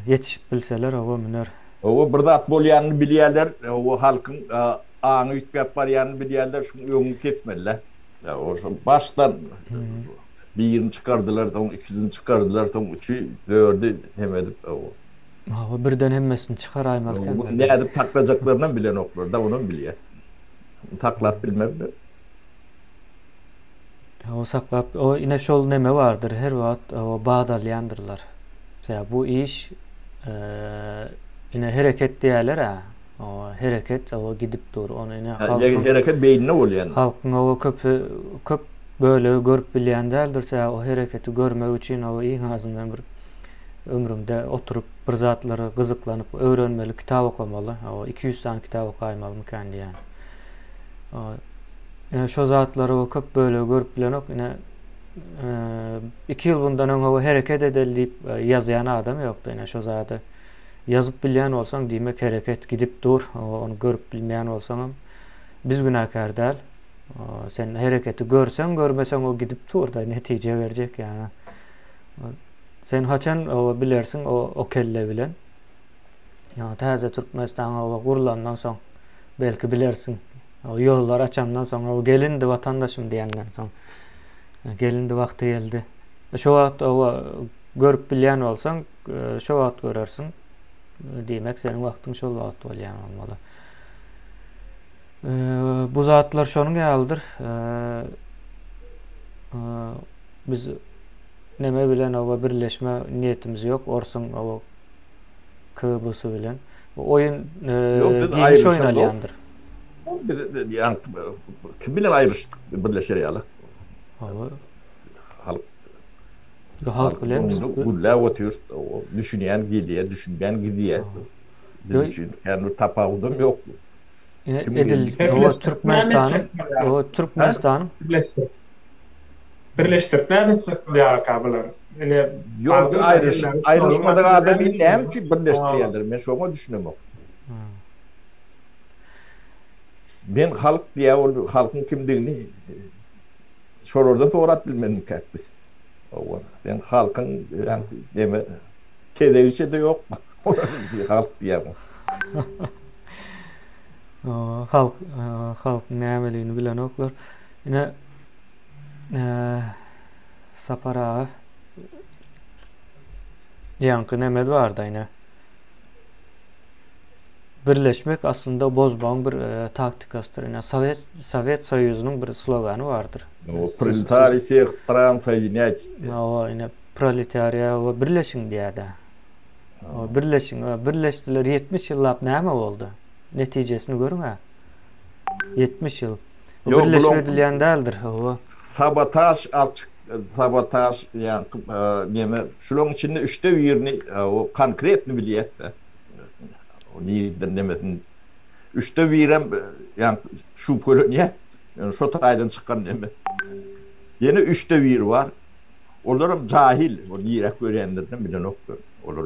Ýetişip bilseler owa müner. Owa bir zat bolýanyny bilýärler, owa halkyň aňy üýtgäp barýanyny bilýärler, şuň öňüni kesmeliler. Oşo başdan birini çykardylar, soň ikisini çykardylar, soň üçi, dördi hem edip owa. Hawa birden hemmesini çykaraýmaly ekenler. Nädip saklajaklarynam bilenoklar da, onam bilýär. Saklap bilmezler. O saklap, o ine şol neme bardyr, her wagt o bad alýandyrlar. Sebäbi bu iş ine hereket diýýärler-ä. O hereket o gidip dur. Ony ine halkyň hereket beýninde bolýan. Halkyň o köpi köp bölegi görüp bilýän däldir. Sebäbi o hereketi görmek üçin o iň azyndan bir ömrüňde oturyp bir zatlara gyzyklanyp öwrenmeli, kitap okamaly. O 200 sany kitap okaýmalymykan diýýän. Ine şo zatlary o köp bölegi görüp bilenok. Ine 2 ýyl bundan öň o hereket edeli diýip ýazýan adam ýokdy. Ine şo zady ýazyp bilýän bolsaň, diýmek hereket gidip dur. Ony görüp bilmeýän bolsaňam biz günäkär däl. Sen hereketi görseň, görmeseň o gidip dur-da netije berjek ýa. Sen haçan o bilersiň o o kelle bilen. Ýa täze Türkmenistan o gurlandan soň belki bilersiň. O ýollar açandan soň o gelindi watandaşym diýenden soň gelindi wagty geldi. Şo wagt o görüp bilýän bolsaň şo wagt görersiň. Diýmek seniň wagtyň şol wagt bolýan bolmaly. Bu zatlar şonuň ýalydyr. Biz neme bilen oba birleşme niýetimiz ýok. Orsuň oba KGB-sy bilen. Bu oýun Ýok, biz giňiş aýrylyşamzok. oýnalýandyr. Biz ýa kim bilen aýryşdyk birleşer ýaly? Hawa. Halk Halk bilen biz gürläp otyrys. Düşünýän gelýär, düşünmeýän gidýär. Biz üçin kän bir tapawudam ýok. Ine edil o Türkmenistanyň o Türkmenistanyň birleşdirip birleşdirip näme etjek bolýarka bular? Ine Ýok, aýryş aýryşmadyk adamy näme üçin birleşdirýärler? Men şoňa düşünemok. Men halk diýä ol halkyň kimdigini şolardan sorap bilmedimkäk biz. Owa, sen halkyň deme tezegiçe-de ýok. Olar halk diýýär. Halk halkyň nämeligini bilenoklar. Ine Sapar aga ýaňky neme barda ine. Birleşmek aslynda bozmagyň bir taktikasydyr. Ine Sowet Sowet Soýuzynyň bir slogany bardyr. Proletariý всех стран соединяйтесь. Hawa, ine proletariýa we birleşiň diýýär-de. Birleşiň, birleşdiler 70 ýyllap näme boldy? Netijesini görüň-ä. 70 ýyl. Ýok, Birleşip edilýän däldir, hawa. Sabotaž alçyk, sabotaž ýaňky neme, şularyň içinde üçde birini o konkretny bilýäs-de. O nireden nemesini. Üçde birem ýaňky şübhelenýär. Ýöne şo taýdan çykan neme. Ýene üçde biri bar. Olaram jahil, o niräk görýänlerini bilenoklar. Olar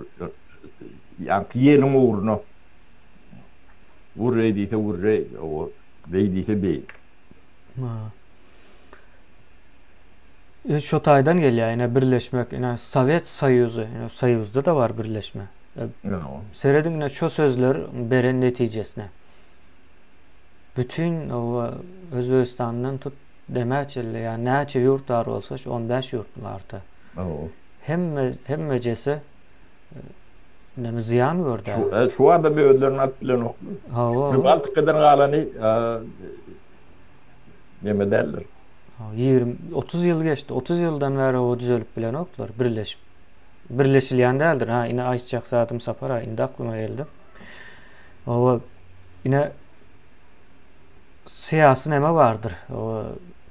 ýaňky ýeliň ugruna wurreý diýse wurreý, o beý diýse beý. E, şo taýdan gelýär, ine birleşmek, ine Sowet Soýuzy, ine Soýuzda-da bar birleşme. E, serediň ine şo sözler beren netijesine. Bütin o Özbegistandan tut Demä çenli ýa näçe ýurt bar bolsa şu 15 ýurt bardy. Hemme hemmejesi näme zyýan gördi. Şu şu adam özlerini alyp bilenoklar. Hawa. Pribaltikadan galany neme däldir. 20 30 ýyl geçdi. 30 ýyldan bäri o düzelip bilenoklar birleşip. Birleşilýän däldir. Ha ine aýtjak zadym Sapar ha indi aklyma geldi. Owa ine syýasy neme bardyr.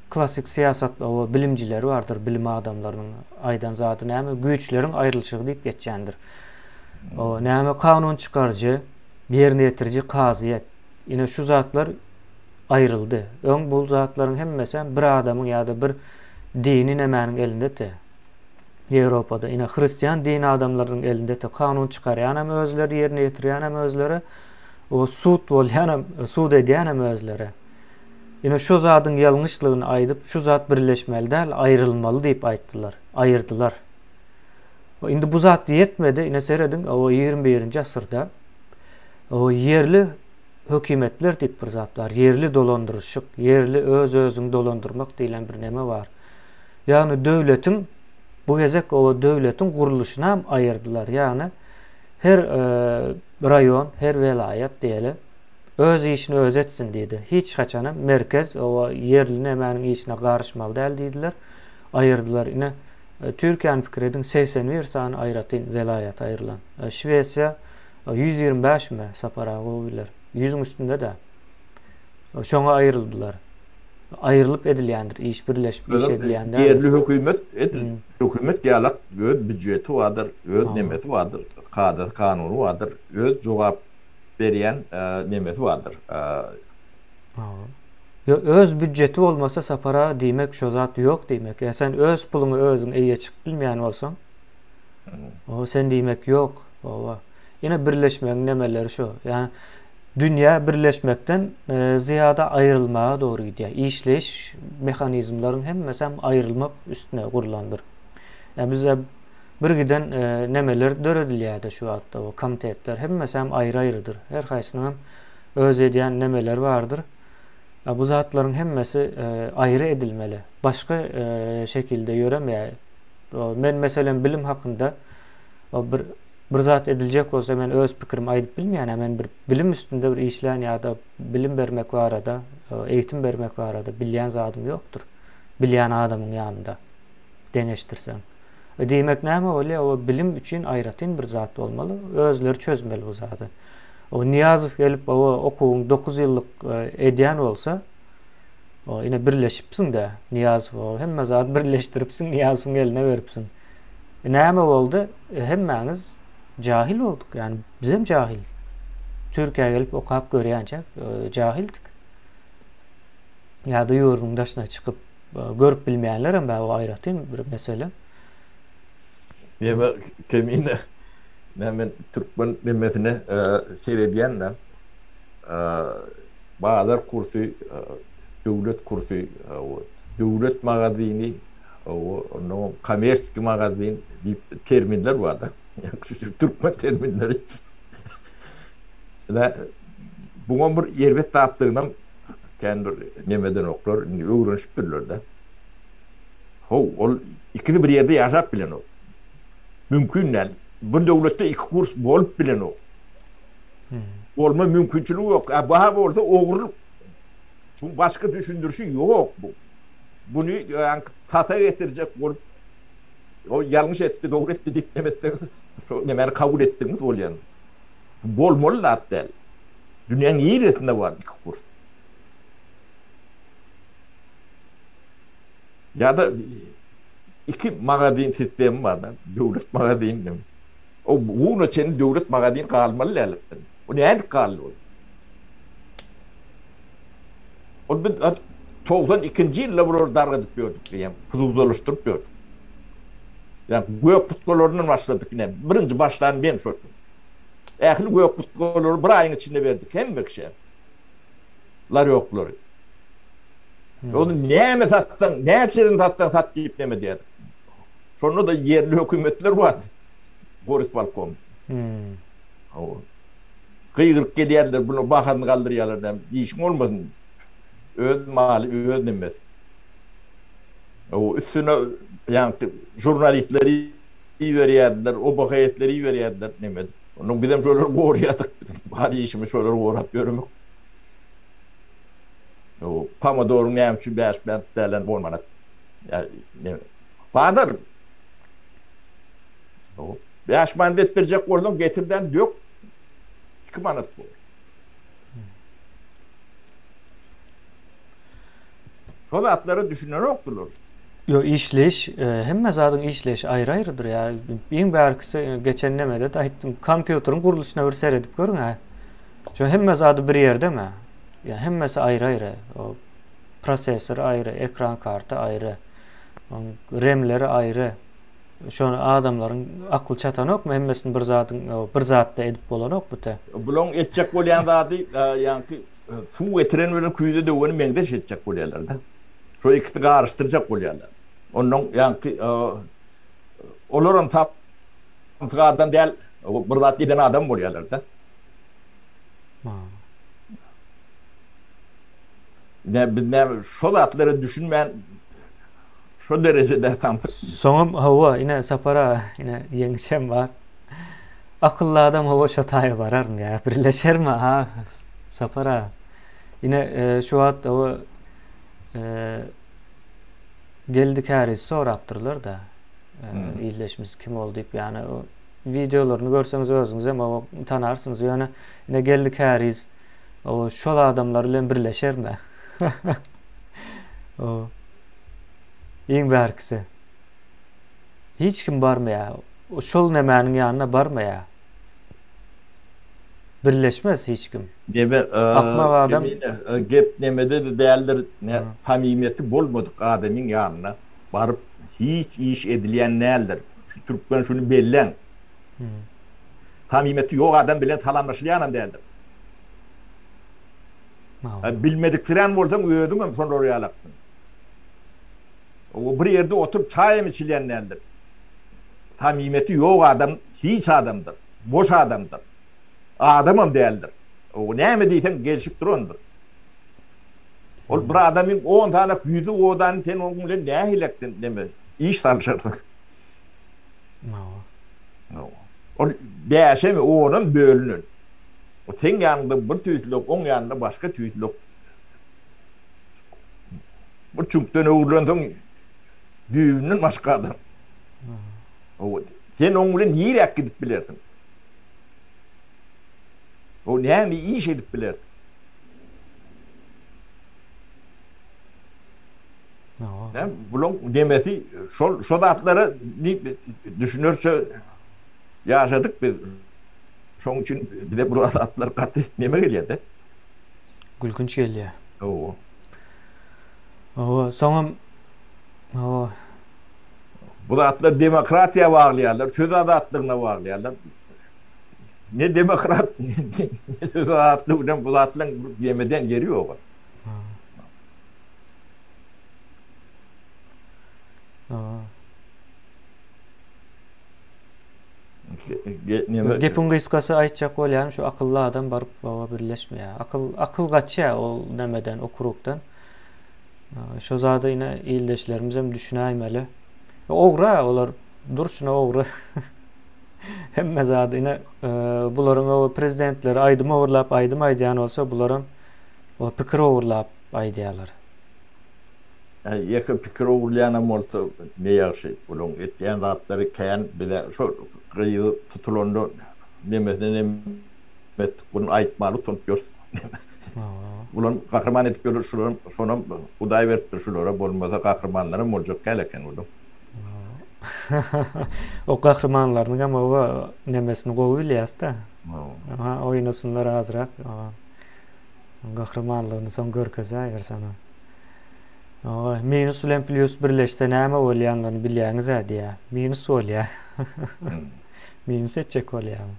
Klassyk syýasat o bilimcileri bardyr, bilim adamlarynyň aýdan zady näme? Güýçleriň aýrylyşygy diýip geçýändir. O näme kanun çykaryjy, ýerine ýetiriji kazyýet. Ine şu zatlar aýryldy. Öň bu zatlaryň hemmesi bir adamyň ýa-da bir dini nemäniň elindedi. Ýewropada ine hristian din adamlarynyň elindedi. Kanun çykarýan hem özleri, ýerine ýetirýän hem özleri. O sud bolýanam, sud edýänem özleri. Ine şu zadyň ýalňyşlygyny aýdyp, şu zat birleşmeli däl, aýrylmaly diýip aýtdylar, aýyrdylar. O indi bu zat ýetmedi, ine serediň, o 21-nji asyrda o ýerli hökümetler diýip bir zat bar, ýerli dolandyryşyk, ýerli öz-özüňi dolandyrmak diýlen bir neme bar. Ýagny döwletiň bu gezek o döwletiň gurluşynam aýyrdylar. Ýagny her raýon, her welaýat diýeli, öz işini özi etsin diýdi. Hiç haçanam merkez o ýerli nemäniň işine garyşmaly däl diýdiler. Aýyrdylar. Ine, Türkiýäni pikir ediň, 81 sany aýratyn welaýat aýrylan. Şwesiýa 125 mi, Sapar aga gowy biler. Ýüzüň üstünde-de. Şoňa aýryldylar. Aýrylyp edilýändir iş, birleşip iş edilýän däldir. Ýerli hökümet edil hökümet ýalak öz býujeti bardyr, öz nemesi bardyr, kadasy kanuny bardyr, öz jogap berýän nemesi bardyr. Ýo öz býujeti bolmasa Sapar aga diýmek şo zat ýok diýmek. Ýa sen öz puluňa özüň eýe çykyp bilmeýän bolsaň, o sen diýmek ýok. Oba. Ýene birleşmegiň nemeleri şo. Ýa Dünýä birleşmekden zyýada aýrylmaga dogry gidýär. Işleýiş mehanizmleriň hemmesem aýrylmak üstüne gurlandyr. Ýa bizde bir giden nemeler döredilýär-de şu wagtda o komitetler hemmesem aýry-aýrydyr. Her haýsynyňam öz edýän nemeleri bardyr. Bu zatlaryň hemmesi aýry edilmeli. Başga şekilde ýöremeýär. Men meselem bilim hakynda bir Bir zat ediljek bolsa men öz pikirimi aýdyp bilmeýän, men bir bilim üstünde bir işlän ýa-da bilim bermek barada, eğitim bermek barada bilýän zadym ýokdur. Bilýän adamyň ýanynda deňeşdirseň. E, diýmek näme bolýar? O bilim üçin aýratyn bir zat bolmaly. Özleri çözmeli bu zady. O Nyýazow gelip owa okuwyň 9 ýyllyk edýän bolsa, o ine birleşipsiň-dä Nyýazow hemme zady birleşdiripsiň Nyýazowyň eline beripsiň. E, näme boldy? E, hemmäňiz jahil bolduk. Ýani bizem jahil. Türkiýä gelip okap görýänçäk e, jahildik. Ýa-da ýurduň daşyna çykyp e, görüp bilmeýänler hem bar, o aýratyn bir mesele. Neme kemine men türkmen nemesine e, seredýän-de bazar kursy, döwlet kursy, döwlet magazyny, ondan kommersiýa magazin diýip terminler bar-da. Türkmen terminleri. Ine, buňa bir erbet zatdygynam kän bir nemedenoklar, indi öwrenişipdirler-de. How, ol ikisi bir ýerde ýaşap bilenok. Mümkin däl. Bir döwletde iki kurs bolup bilenok. Bolma mümkinçiligi ýok. A baha bolsa ogurlyk. Bu başga düşündirişi ýok bu. Buny ýaňky tasa getirjek bolup o ýalňyş etdi, dogry etdi diýip neme etseňiz, şo nemäni kabul etdigiňiz bolýar. Bu bolmaly zat däl. Dünýäň niresinde bar iki kurs? Ýa-da iki magazin sistemi bar da, döwlet magazini. O bugüne çenli döwlet magazin galmaly däl. O nädip galdy ol? Ol biz 92-nji ýylda bulary dargadyp ýördük diýýän, hususylaşdyryp ýördük. Ýa gök butgalaryndan başladyk ine. Birinji başlan men şol. Ähli gök butgalary bir aýyň içinde berdik hemme kişä. Larýoklary. Ony näme satsaň, näçeden satsaň sat diýip näme diýerdik. Şonda-da ýerli hökümetler bardy. Goriswolkom. Hmm. Gygyryp gelýärler, bunu bahasyny galdyrýarlar näme, işiň bolmasyn. Öz maly, öz nemesi. O üstüne ýaňky žurnalistleri iberýärdiler, OBHS-leri iberýärdiler neme. Onuň bizem şolary gorýardyk. Bar işimiz şolary gorap ýöremek. O pomidoryň näme üçin 5 manat dälen 10 manat. Ýa bazar. O 5 manat etdirjek bolsaň getirden dök 2 manat bor. Şol zatlara düşünenokdylar. Ýo işleýiş e, hemme zadyň işleýşi aýry-aýrydyr ýa. Iň bärkisi e, geçen nemede-de aýtdym. Kompýuteriň gurluşyna bir seredip görüň hä. Şo hemme zady bir ýerdemi? Ýa hemmesi aýry-aýry. O prosessor aýry, ekran karty aýry. Oň remleri aýry. Şony adamlaryň akly çatanokmy hemmesini bir zadyň bir zatda edip bolanok bu te. Bulaň etjek bolýan zady ýaňky suw getiren bilen küýze döweni meňzeş etjek bolýarlar-da. Şo ikisini garyşdyrjak bolýarlar. Onnoň ýaňky olaram samsyk adam däl, bir zat eden adam bolýarlar-da. Ne biz näme şo zatlara düşünmän şo derejede samsyk. Soňam hawa ine Sapar aga ine ýeňişem bar. Akylly adam hawa şo taýa bararmy ýa birleşermi ha Sapar aga. Ine e, şu wagt hawa e, Geldi Kärizi sorapdyrlar da. E, hmm. Ildeşimiz kim ol diýip ýani wideolaryny görseňiz özüňiz hem hawa tanarsyňyz. Ýöne ine Geldi Käriz o şol adamlar bilen birleşermi? O iň bärkisi. Hiç kim barmaýar. Şol nemäniň ýanyna barmaýar. Birleşmez hiç kim. Neme, Akmak adam. Kemine, gep nemede-de däldir, ne samimiýeti bolmadyk adamyň ýanyna baryp hiç iş edilýän däldir. Şu türkmen şuny belläň. Samimiýeti ýok adam bilen salamlaşylýanam däldir. Bilmediksirän bolsaň özüňem şolar ýalaksyň. O bir ýerde oturyp çaý hem içilýän däldir. Samimiýeti ýok adam hiç adamdyr. Boş adamdyr. Adamam däldir. O näme diýseň gelşip durandyr. Ol bir adamyň 10 sany ýüzi odany sen onuň bilen nähilekden neme iş salşarsyň. Ol bäşe mi onam bölünen. O seň ýanyňda bir tüýslik, oň ýanynda başga tüýslik. Bir çüňkden öwrülensoň düýbünden başga adam. Sen oň bilen niräk gidip bilersiň? O näme iş edip bilersiň? Näme bulaň demesi şol şo zatlara düşünerçe ýaşadyk biz. Şoň üçin bize bu zatlar gaty neme gelýär-de. Gülkünç gelýär. Hawa. Hawa, soňam hawa. Bu zatlar demokratiýa baglaýarlar, söz azatlygyna baglaýarlar. Ne demokrat, ne söz azatlygy bilen bu zatlaryň ýemeden ýeri ýok. Gepiň gysgasy aýtjak bolýanym şu akylly adam baryp baba birleşmeýär. Akyl akyl gaçýar ol nämeden okrugdan. Şo zada ine ildeşlerimizem düşünäýmeli. Ogra olar durşuna ogry. Hemme zady ine bularyň o prezidentleri aýdym ogurlap aýdym aýdýan bolsa bularam o pikir ogurlap aýdýarlar. Ýeke pikir ogurlaýanam bolsa ne ýagşy. Bulaň etýän zatlary kän bize şo gyzy tutulanda nemesine neme etdik bunu aýtmaly utanyp ýörüs. Bulam gahryman edip ýörler şularam şonam hudaý beripdir şulara bolmasa gahrymanlaram boljak däl eken bulaň. O gahrymanlarynyň hem oba nemesini gowy bilýäs-de. Aha, oýnasynlar azrak. Gahrymanlygyny soň görkezäýer sana. Oý, minus bilen plýus birleşse näme bolýanlygyny bilýäňiz-ä diýýär. Minus bolýar. Minus etjek bolýar.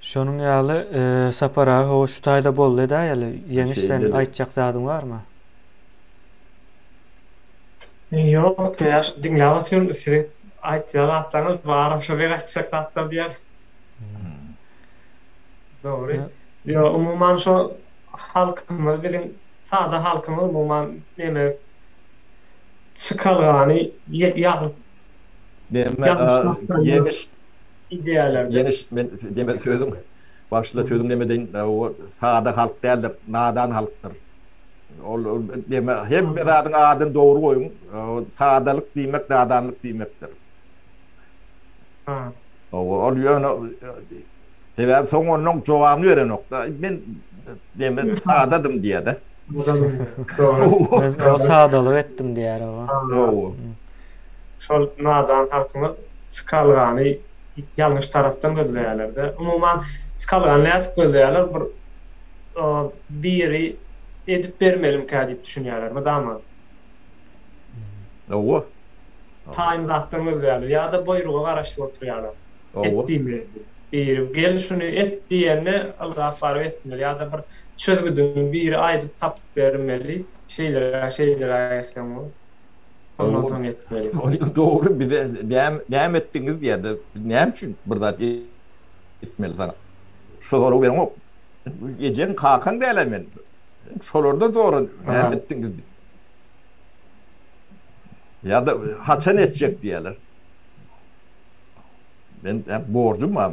Şonuň ýaly Sapar aga hawa şu taýda boldy edäýeli. Ýeňiş sen aýtjak zadyň barmy? Ýok, ýa diňläp otyryn siziň aýtýan zatlaryňyz baram şo men aýtjak zatlar diýýän. Dogry. Ýok, umuman şo halkymyz biziň sada halkymyz umuman neme çykalgany ýa Neme ýeňiş ideýalarda. Ýeňiş men deme sözüň bagyşla sözüň neme deýin o sada halk däldir nadan halkdyr. Ol deme hemme zadyň adyny dogry goýuň sadalyk diýmek nadanlyk diýmekdir. Ol ýöne sebäbi soň ondan jogabyny berenokda men deme sadadym diýýär-de. O sadalyk etdim diýýär o. Şol nadan halkymyz çykalgany ýalňyş tarapdan gözleýärler-de. Umuman, çykalgany nädip gözleýärler? Bir biri edip bermelimkä diýip düşünýärler mydama. Hawa. Taýyn zatdan gözleýärler ýa-da buýruga garaşyp oturýarlar. Et diýmeli. Biri gel şuny et diýende ylgap baryp etmeli ýa-da bir çözgüdini biri aýdyp tapyp bermeli. Şeýleräk, şeýleräk etseň bol. Ondan soň etmeli. Ol dogry bize näme näme etdiňiz diýýärde näme üçin bir zat etmeli saňa. Şu soragy bereňok. Ejeň kakaň dälä men. Şolardan sora näme etdiňiz diýip. Ýa-da haçan etjek diýýärler. Men borjum bar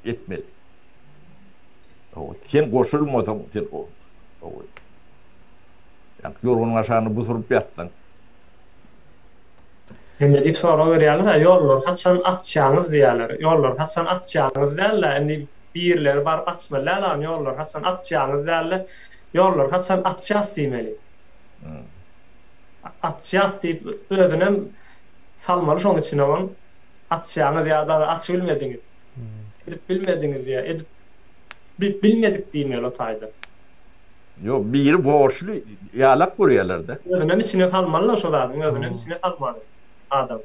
etmeli. Sen goşulmasaň sen o. Ýorganyň aşagyna busuryp ýatsaň. Hemme diýip sorag berýärler-ä, ýollary haçan açýaňyz diýýärler. Ýollary haçan açýaňyz däl-de, indi birileri baryp açmaly däl agam, ýollary haçan açýaňyz däl-de, ýollary haçan açýas diýmeli. Açýas diýip özünem salmaly şoň içine ony. Açýaňyz ýa-da açybilmediňiz. Edip bilmediňiz diýýär. Edip bilmedik diýmeli o taýda. Ýok, biri borçly ýalak görýärler-de. Özünem içine salmaly-da şo zadyň, özünem içine salmaly adam.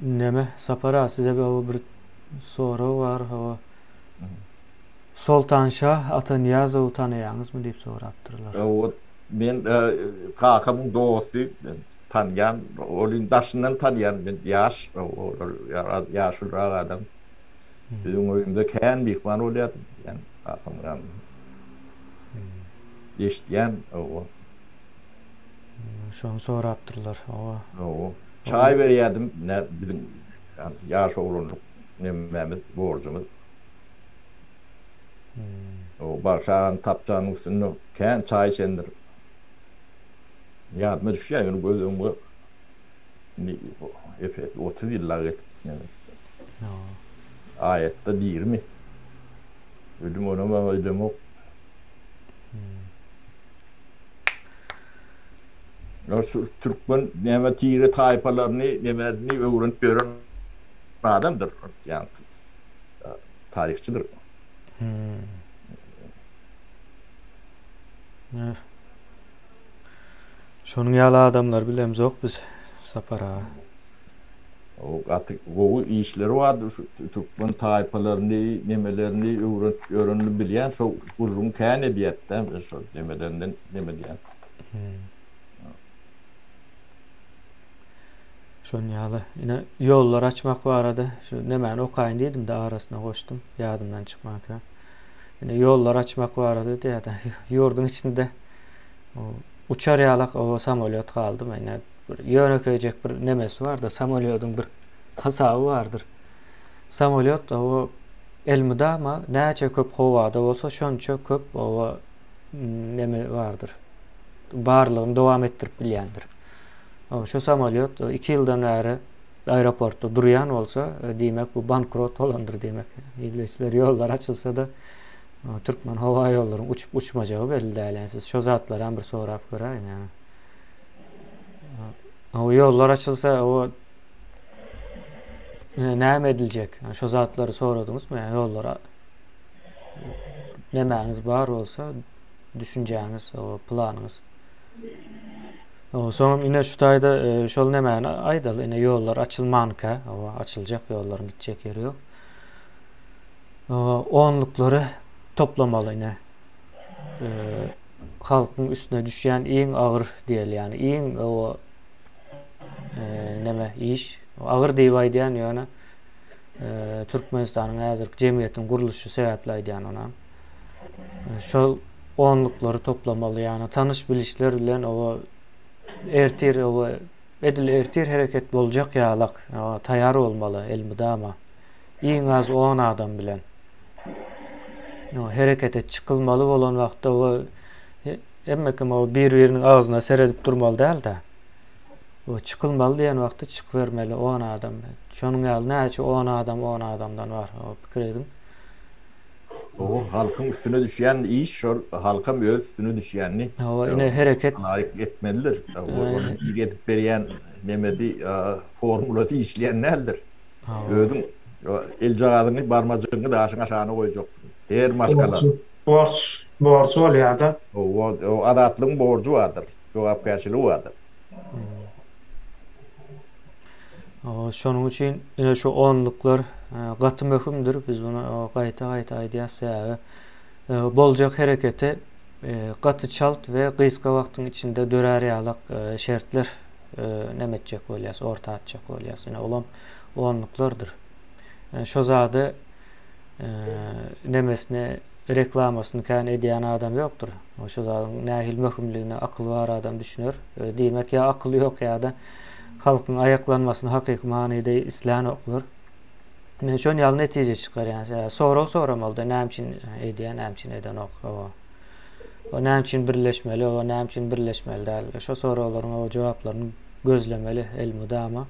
Neme, Sapar aga size bir bir sorag bar, hawa. Soltanşa Atanyýazowy tanaýaňyzmy diýip sorapdyrlar. Hawa, men kakamyň dosty, tanýan, ol indi daşyndan tanýan, men ýaş, olar ýaşulurak adam. Biziň öýümizde kän myhman bolýardy diýýän kakam ýanynda. Eşidýän, hawa. Şony sorapdyrlar, hawa. Hawa. Çaý berýärdim, nä biziň ýaş oglanlyk nemämiz, borjumyz. Hawa, Bagşy aganyň tapjanyň üstünde kän çaý içendir. Ýadyma düşýär, ýöne göz öňüme indi epesi 30 ýyl dagy geçip näme. Aýatda dirimi? Ölüm onam bilemok. Hmm. Şu türkmen näme tire taýpalaryny nemesini öwrenip ýören adamdyr. Ýa taryhçydyr. Hmm. Şonuň ýaly adamlar bilemzok biz Sapar aga. O gaty gowy işleri bardy şu türkmen taýpalaryny nemelerini öwrenip ýörenini bilýän şo gürrüň kän edýätdä men şo nemelerinden neme diýýän. Şonuň ýaly ine ýollar açmak barada şu nemäni okaýyn diýdim-de arasyna goşdum ýadymdan çykmanka. Ine ýollar açmak barada diýýär ýurduň içinde uçar ýalak o samolýot galdy ine bir ýönekeýjek bir nemesi bardyr, samolýodyň bir hasaby bardyr. Samolýot o elmydama näçe köp howada bolsa şonça köp o neme bardyr. Barlygyny dowam etdirip bilýändir. O şu samolýot 2 ýyldan bäri aeroportda durýan bolsa, diýmek bu bankrot bolandyr diýmek. Ildeşler ýollar açylsa-da Türkmen howa ýollaryň uçup uçmajagy belli däl. Ýani siz şo zatlary hem bir sorap göräýiň ýani. O ýollar açylsa o näme ediljek? Şo zatlary soradyňyzmy? Ýani ýollara nemäňiz bar bolsa düşünjäňiz, o planyňyz. O soňam ine şu taýda e, şol nemäni aýdaly, ine ýollar açylmanka, o açyljak ýollaryň gitjek ýeri ýok. O onluklary toplamaly ine. E, halkyň üstüne düşýän iň agyr diýeli, ýani iň o e, neme iş, agyr diýip aýdýan ýöne e, Türkmenistanyň häzirki jemgyýetiniň gurluşy sebäpli aýdýan onam. Şol onluklary toplamaly, ýagny tanyş-bilişler bilen oba ertir oba edil ertir hereket boljak ýalak taýar bolmaly elmydama. Iň az on adam bilen. Herekete çykylmaly bolan wagtda oba hemme kim o bir-biriniň agzyna seredip durmaly däl-de. O çykylmaly diýen wagtda çykybermeli on adam. Şonuň ýaly näçe on adam on adamdan bar, o pikir ediň. O halkyň üstüne düşýän iş şol halkam öz üstüne düşýänini Hawa ine hereket laýyk etmelidir. Ony biri edip berýän nemesi formulasy işleýän däldir. Özüň eljagazyňy barmajygyňy daşyň aşagyna goýjaksyň. Her maşgala. Borç borjy bolýada. O azatlygyň borjy bardyr, jogapkärçiligi bardyr. Şonuň üçin ine şu onluklar gaty möhümdir. Biz muny gaýta-gaýta aýdýas, sebäbi boljak hereketi gaty çalt we gysga wagtyň içinde dörär ýalak şertler neme etjek bolýas, orta atjak bolýas. Ine olam onluklardyr. Şo zady nemesini reklamasyny kän edýän adam ýokdur. Şo zadyň nähili möhümligine akyly bar adam düşüner. Diýmek ýa akyly ýok ýa-da halkyň aýaklanmasyny hakyky manyda islänoklar. Men şon ýaly netije çykarýan. Sebäbi sorag soramalyda näme üçin edýär, näme üçin edenok. Hawa. O näme üçin birleşmeli, o näme üçin birleşmeli däl. Şo soraglaryň o jogaplaryny gözlemeli elmydama.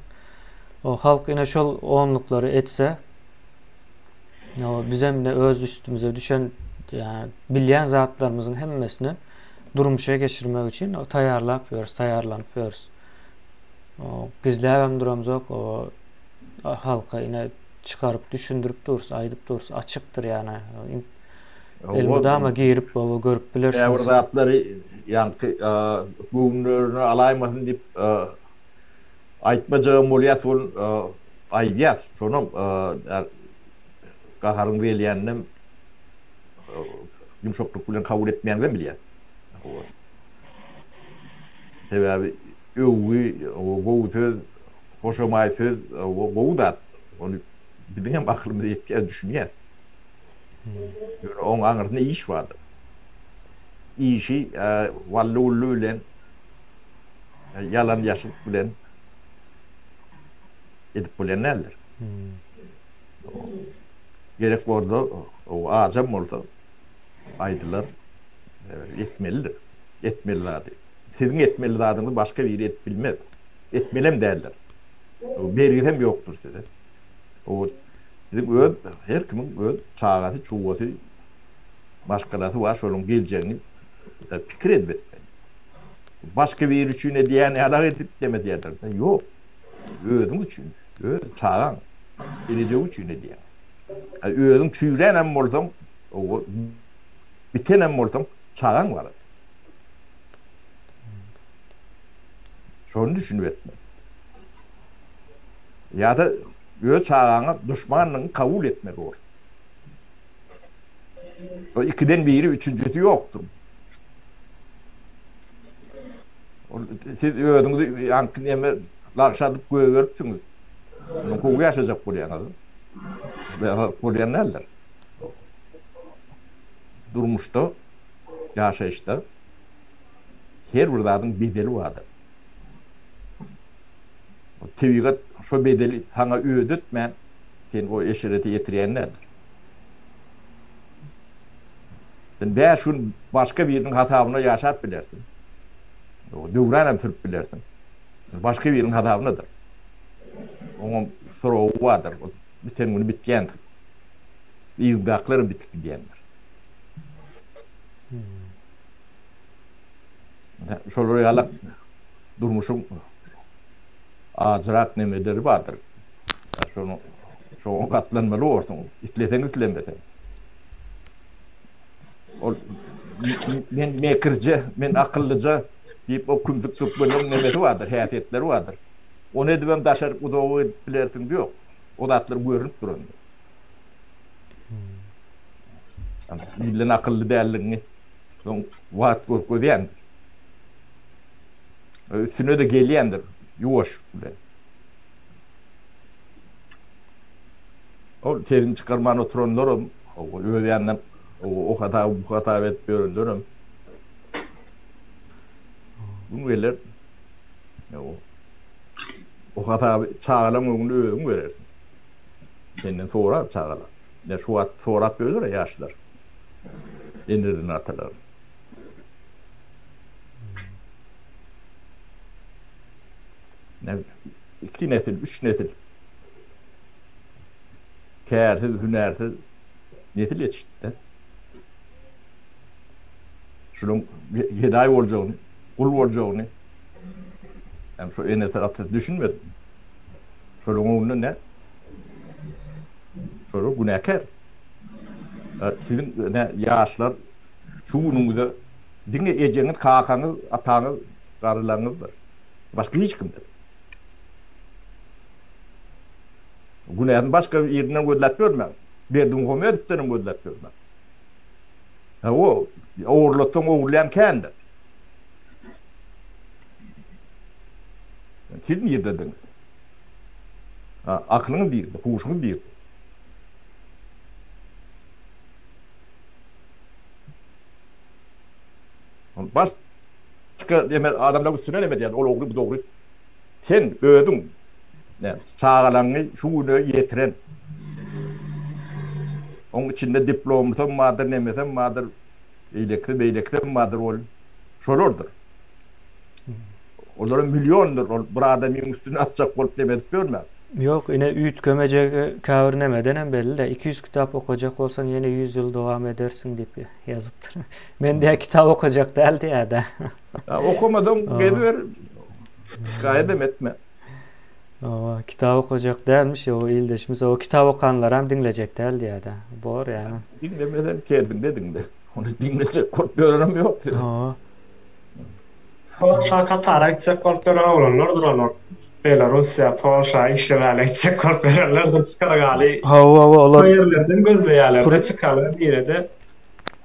O halk ine şol onluklary etse, o bizem ine öz üstümize düşen ýa bilýän zatlarymyzyň hemmesini durmuşa geçirmek üçin taýýarlap ýörüs, taýýarlanyp ýörüs. Gizläbem duramzok, o halka ine çykaryp düşündirip durus, aýdyp durus, açykdyr ýagny. Elmydama girip baba görüp bilersiňiz. Käbir zatlary ýaňky göwünlerine alaýmasyn diýip aýtmajagam bolýas ol aýdýas. Şonam gaharyň gelýäninem ýumşaklyk bilen kabul etmeýäňizem bilýäs. Sebäbi öwgi, gowy söz, hoşamaý söz gowy zat. Ony biziň hem akylymyz ýetýär, düşünýäs. Ýöne oň aňyrsynda iş bardyr. Işi wally-wully bilen, ýalan-ýaşryk bilen edip bolýan däldir. Gerek bolsa, ajam bolsa aýdylar, etmelidir. Etmeli zady. Siziň etmeli zadyňyzy başga biri edip bilmez. Etmelem däldir. Bergisem ýokdur size. O siziň öz her kimiň öz çagasy, çugasy, maşgalasy bar, şolaryň geljegini pikir edip etmeli. Başga biri üçin edýän ýalak edip deme diýerler. Ýok. Özüň üçin, öz çagaň gelejegi üçin edýäň. Özüň çüýrän hem bolsaň, biten hem bolsaň, çagaň barada. Şony düşünip etmeli. Ýa-da öz çagaňa duşmanlygyňy kabul etmeli bolsun. O ikiden biri, üçünjisi ýokdur. Siz özüňizi ýaňky neme lagşadyp goýberipsiňiz. Muny gowy ýaşajak bolýaňyz. Bolýan däldir. Durmuşda, ýaşaýyşda her bir zadyň bedeli bardyr. Tebigat şo bedeli saňa ödetmän seni o eşrete ýetirýän däldir. Sen 5 gün başga biriniň hasabyna ýaşap bilersiň. Döwran hem sürüp bilersiň. Başga biriniň hasabynadyr. Oňam soragy bardyr. Biten güni bitýändir. Yzdakylar hem bitip gidýändir. Şolar ýaly durmuşyň ajyrak nemeleri bardyr. Şonu şoňa gatlanmaly borsuň, isleseň islemeseň. Ol men mekirje, men akyllyja diýip o kümsük türkmenleriň nemesi bardyr, häsiýetleri bardyr. Ony edibem daşary uzaga gidip bilersiň ýok. O zatlar görünip durandyr. Ilden akylly däldigiňi soň wagt görkezýändir. Üstüne-de gelýändir ýuwaş bilen. Ol sesini çykarman oturanlaram, öz ýanyndan o hasaby, bu hasaby edip ýörenlerem gün geler o hasaby çagalaň öňünde özüň berersiň. Senden sorar çagalar. Ýa şu wagt sorap ýörler ýaşlar. Enelerini, atalaryny. Ne iki nesil, üç nesil kärsiz, hünärsiz nesil ýetişdi. Şunuň gedaý boljagyny, gul boljagyny hem şu enesi atasy düşünmedi. Şolaryň öňünde ne? Şolar günäkär. Siziň ne ýaşlar şu günüňizde diňe ejeňiz, kakaňyz, ataňyz, garrylaryňyzdyr. Başga hiç kimdir. Günäsini başga ýerinden gözläp ýörmäň. Berdimuhamedowdan hem gözläp ýörmäň. Hawa, ogurlatsaň ogurlaýan kändir. Siz nirdediňiz? Aklyňyz nirde, huşuňyz nirde? Başga demel adamlar üstüne neme diýýär, ol ogry, bu dogry. Sen özüň çagalaňy şu güne ýetiren. Oň içinde diplomlysam bardyr, nemesem bardyr, beýlekisi, beýlekisem bardyr ol. Şolardyr. Olara milliondyr, ol bir adamyň üstüne atjak bolup neme edip ýörme. Ýok, ine üýtgemejegi käbir nemedenem belli-de, 200 kitap okajak bolsaň ýene 100 ýyl dowam edersiň diýip ýazypdyr. Men diýä kitap okajak däl diýä-dä. Okamasaň geziber, şikaýadam etme. Hawa, kitap okajak dälmiş o ildeşimiz. O kitap okanlaram diňlejek däl diýä-dä. Bor ýa. Diňlemesem tersiňde diňle. Ony diňlejek bolup ýörenem ýok size. Hawa. Polşa, Katara gitjek bolup ýören oglanlardyr olar. Belarussiýa, Polşa işlemäne gitjek bolup ýörenlerdir çykargaly. Hawa, hawa, olar Şo ýerlerden gözleýärler-de çykaly nirede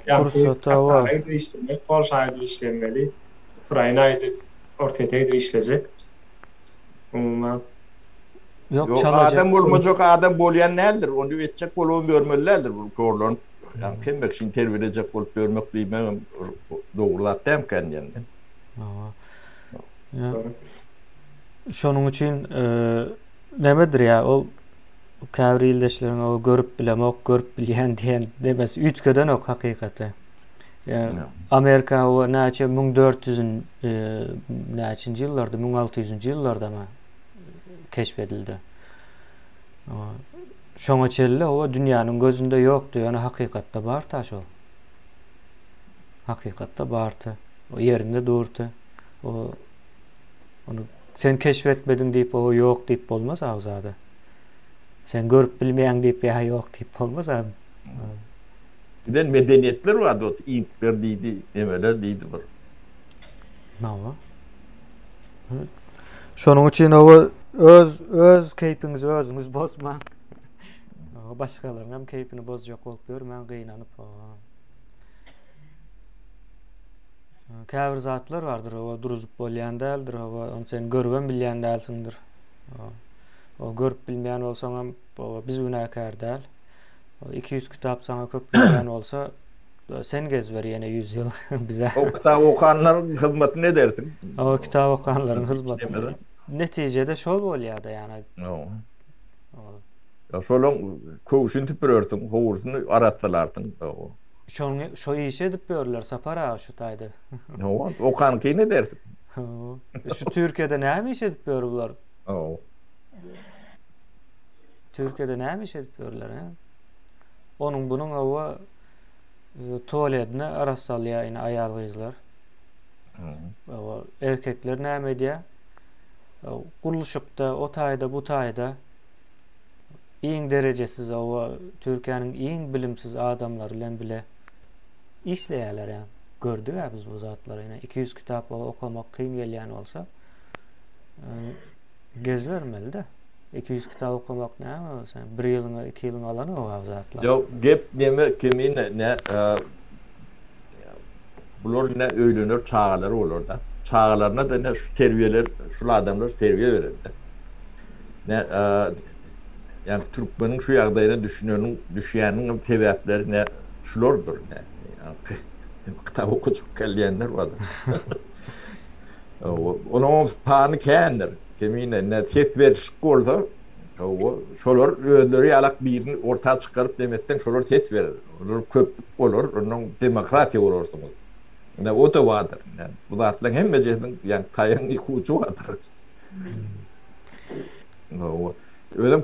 Pursat, hawa. Katara gidip işlemeli, Polşa gidip işlemeli, Ukraina gidip, Orsýete gidip işlejek. Umuman. Ýok, Ýok, çalaja. adam bolmajak adam bolýan däldir. Ony etjek bolubam ýörmeli däldir. Bu horlanyp, ýagny hemme kişini terbiýelejek bolup ýörmek diýmegem dogry zat dälmikä diýen men. Hawa. Şonuň üçin nemedir ýa ol käbir ildeşleriň o görüp bilemok, görüp bilýän diýen demesi üýtgedenok hakykaty. Amerika o näçe 1400 näçinji ýyllarda, 1600-nji ýyllarda keşf edildi. Şoňa çenli o dünýäniň gözünde ýokdy, ýöne hakykatda bar-da şol. Hakykatda bardy. O ýerinde durdy. O ony sen keşf etmediň diýip, o ýok diýip bolmaz agzada. Sen görüp bilmeýäň diýip, ýa ýok diýip bolmaz. Giden medeniýetler bardy, ot inkler diýdi, nemeler diýdi bir. Nawa. Şonuň üçin owa öz öz keýpiňizi özüňiz bozmaň. Başgalaryň hem keýpini bozjak bolup ýörmäň, gynanyp. Käbir zatlar bardyr, owa duruzyp bolýan däldir, owa ony sen görübem bilýän dälsiňdir. O görüp bilmeýän bolsaňam, owa biz günäkär däl. 200 kitap saňa köp gelýän bolsa, sen gezber ýene 100 ýyl bize. O kitap okanlaryň hyzmatyny edersiň. O kitap okanlaryň hyzmatyny. Netijede şol bolýar-da ýa. Ýa şolaň köwşüni süpürersiň, howursyny arassalarsyň. Şoň şo işi edip ýörler Sapar aga şu taýda. Hawa, okanyňkyny edersiň. Hawa. Şu Türkiýede näme iş edip ýör bular? Hawa. Türkiýede näme iş edip ýörler, he? Onuň bunuň hawa tualetini arassalýar ine aýal-gyzlar. Hawa, erkekler näme edýär? Gurluşykda, o taýda, bu taýda. Iň derejesiz oba Türkiýäniň iň bilimsiz adamlary bilen bile işleýärler ýa. Gördük-ä biz bu zatlary. Ine 200 kitap okamak kyn gelýän bolsa, gezbermeli-de. 200 kitap okamak näme sen bir ýylyňa, iki ýylyňa alan o zatlar. Ýok, gep neme kemine ne bular ne öýlener çagalary bolar-da. Çagalaryna da ne şu terbiýeler, şul adamlar terbiýe berer-de. Ne ýa türkmeniň şu ýagdaýyna düşüneniň, düşýäniň hem sebäpleri ne şulardyr. Ne kitap okajak gelýänler bardyr. Onuň sany kändir. Kemine ne ses berişik bolsa, şolar özleri ýalak birini orta çykaryp demetseň şolar ses berer. Olar köplük bolar, ondan demokratiýa bolarsyňyz. Ne o-da bardyr. Bu zatlaryň hemmejesiniň ýa taýagyň iki ujy bardyr. Özem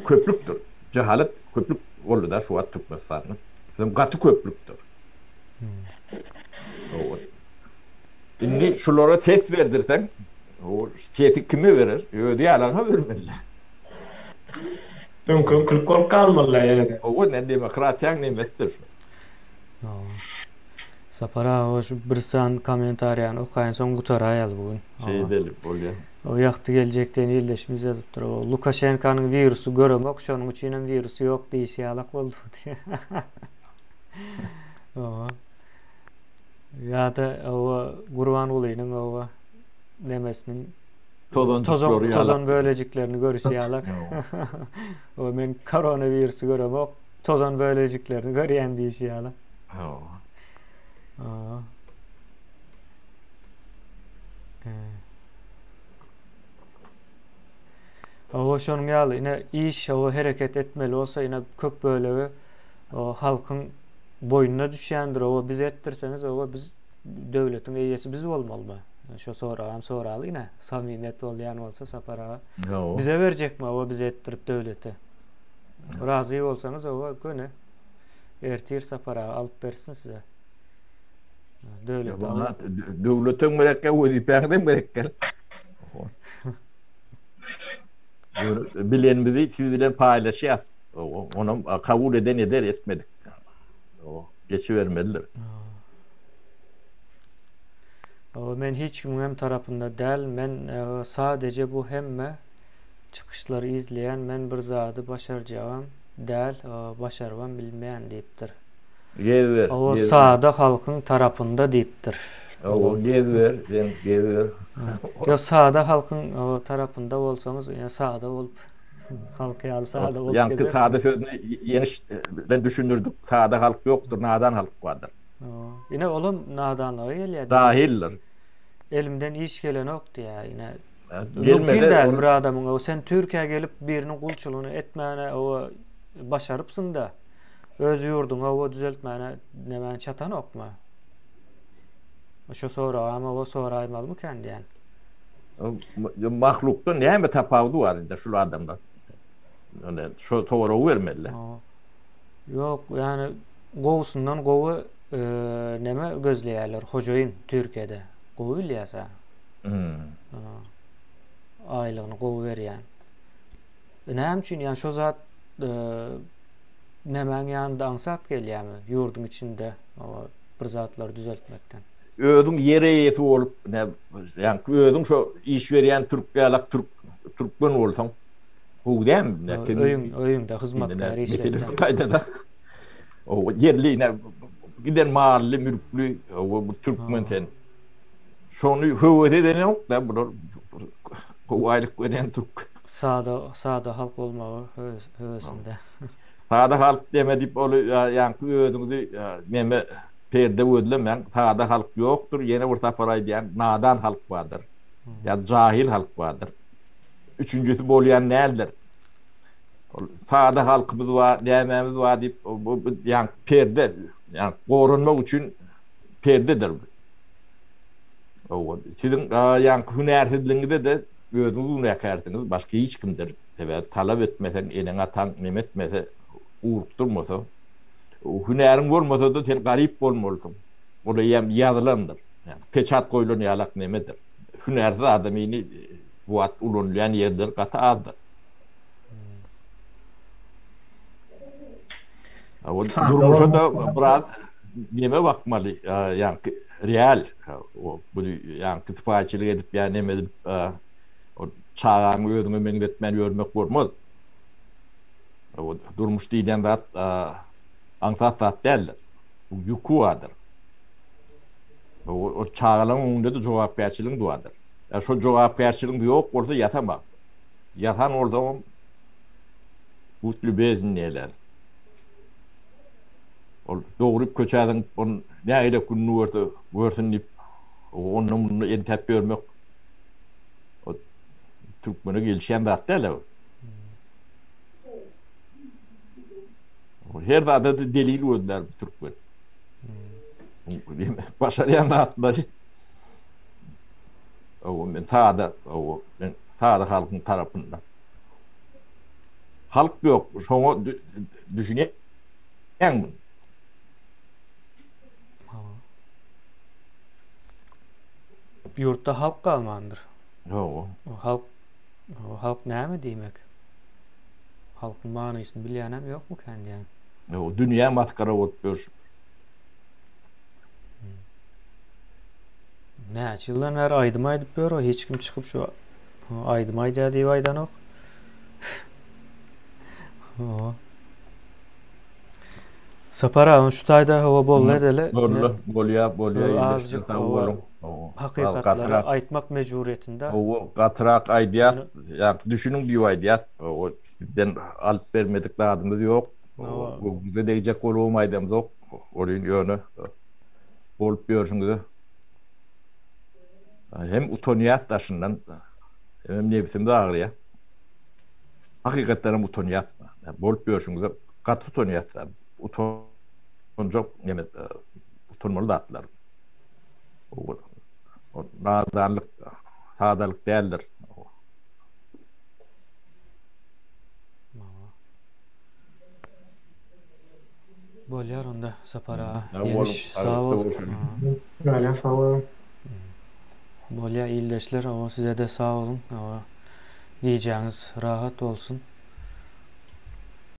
köplükdir. Jahalat köplük boldy da şu wagt Türkmenistanda. Özem gaty köplükdir. Indi şulara ses berdirseň, o sesi kime berer? Özi ýalaňa bermeli. Öňki öňkülik bolup galmaly ýene-de. Owa, ne demokratiýaň nemesidir şu. Sapar aga şu bir san kommentariýany okaýyn soň gutaraýaly bu gün. Şeýdeli bolýa. O ýagty geljek diýen ildeşimiz ýazypdyr. O Lukaşenkanyň wirusy göremok, şonuň üçin hem wirusy ýok diýişi ýalak boldy bu diýýär. Owa. Ýa-da owa Gurbangulynyň owa nemesiniň tozanjyklary ýalak. Tozan bölejiklerini görüşi ýalak. O men koronawirusy göremok, tozan bölejiklerini görýän diýişi ýaly. Hawa. Hawa, şonuň ýaly, ine iş, hawa hereket etmeli bolsa, ine köp bölegi halkyň boýnuna düşýändir, hawa biz etdirseňiz, hawa biz döwletiň eýesi biz bolmalymy? Şo soragam soraly ine, samimiýet bolýan bolsa Sapar aga. Bize berjekmi, hawa bize etdirip döwleti? Razy bolsaňyz, hawa göni ertir Sapar aga alyp bersin size. Döwlet Döwletem gerekkä, wezipäňizem gerekkä. Bilenimizi siz bilen paýlaşýas. Onam kabul eden eder, etmedik. Geçibermelidir. Men hiç kimiň hem tarapynda däl. Men sadeje bu hemme çykyşlary izleýän. Men bir zady başarjagam däl, başarybam bilmeýän diýipdir. Gezber. O sada halkyň tarapynda diýipdir. O gezber, sen gezber. Ýok, sada halkyň tarapynda bolsaňyz, ýa sada bolup halk ýaly sada bolup gezersiňiz. Ýaňky sada sözüni ýeňiş bilen düşündirdik. Sada halk ýokdur, nadan halk bardyr. Ine olam nadanlyga gelýär. Dahildir. Elimden iş gelenok diýýär. Ine Mümkin däl bir adamyň, sen Türkiýä gelip biriniň gulçulygyny etmäne başarypsyň-da. Öz ýurduňy oba düzeltmäne nämäň çatanokmy? Şu soragam oba soraýmalymykan diýen. Mahlukdan näme tapawudy bar indi şul adamlar? Ýöne şu soragy bermeli. Ýok, ýani gowusyndan gowy neme gözleýärler, hojaýyn Türkiýede. Gowy bilýäs-ä. Hmm. Aýlygyny gowy berýän. Näme üçin ýani şo zat Nämäň ýanynda aňsat gelýärmi ýurduň içinde bir zatlary düzeltmekden? Özüň ýer eýesi bolup, ýaňky özüň şo iş berýän türk ýalak türk türkmen bolsaň gowy dälmi? Öýüň öýüňde hyzmatkär işletseň. Gaýdada. O ýerli ine giden mally, mülkli o bu türkmen sen. Şony höwes edenok da bular gowy aýlyk berýän türk. Sada sada halk bolmagy höwesinde. Sada halk deme diýip ol ýaňky özüňizi neme perde gözlemäň. Sada halk ýokdur. Ýene bir sapar aýdýan, nadan halk bardyr. Ýa jahil halk bardyr. Üçünjisi bolýan däldir. Ol sada halkymyz bar, nämämiz bar diýip bu ýaňky perde, ýaňky goranmak üçin perdedir. Siziň ýaňky hünärsizligiňize-de özüňiz günäkärsiňiz, başga hiç kimdir. Sebäbi talap etmeseň, eneň-ataň neme etmese, ugrukdyrmasa, hünäriň bolmasa-da sen garyp bolmalysyň. Ol eýýäm ýazylandyr. Ýagny peçat goýlan ýalak nemedir. Hünärsiz adamyny bu wagt ulanylýan ýerler gaty azdyr. Durmuşa-da biraz neme bakmaly, ýagny real, bu ýagny sypaýyçylyk edip ýa neme edip çagaňy özüňe meňzetmän ýörmek bolmaz. Durmuş diýlen zat aňsat zat däldir. Bu ýüki bardyr. O çagalaryň öňünde-de jogapkärçiligiň bardyr. Ýa şol jogapkärçiligiň ýok bolsa ýasama. Ýasan bolsaňam Bud lübezn diýerler. Ol dogry köçä zyňyp, ol nähili gününi görse görsün diýip, onda munda entäp ýörmek o türkmene gelişýän zat däl o. Her zada da delil gözlär bu türkmen. Hmm. Başarýan zatlary. O men sada, o men sada halkyň tarapynda. Halk ýok, şoňa düşünýäňmi? Ýurtda halk galmandyr. Hawa. Halk halk näme diýmek? Halkyň manysyny bilýänem ýokmukän diýýän. Ýok, dünýä masgara bolup ýörşüp. Näçe ýyldan bäri aýdym aýdyp ýör, hiç kim çykyp şu aýdym aýdýar diýip aýdanok. Sapar agam şu taýda hawa boldy edeli. Boldy, bolýar, bolýar. Azjyk hawa hakykatlary aýtmak mejburyýetinde. Hawa, gatyrak aýdýas, ýa düşüniň diýip aýdýas. Hawa, sizden alyp bermedik zadymyz ýok. Göwnüňize degjek bolubam aýdamzok. Olyň ýöne bolup ýörşüňize hem utanýas daşyndan, hemem nebsimiz agyrýar. Hakykatdan hem utanýas. Bolup ýörşüňize gaty utanýas. Utanjak neme utanmaly zatlar. O nadanlyk, sadalyk däldir. Bolýar onda Sapar aga. Ýeňiş sag bol. Bolýar sag boluň. Bolýar ildeşler owa sizede sag boluň. Owa gijäňiz rahat bolsun.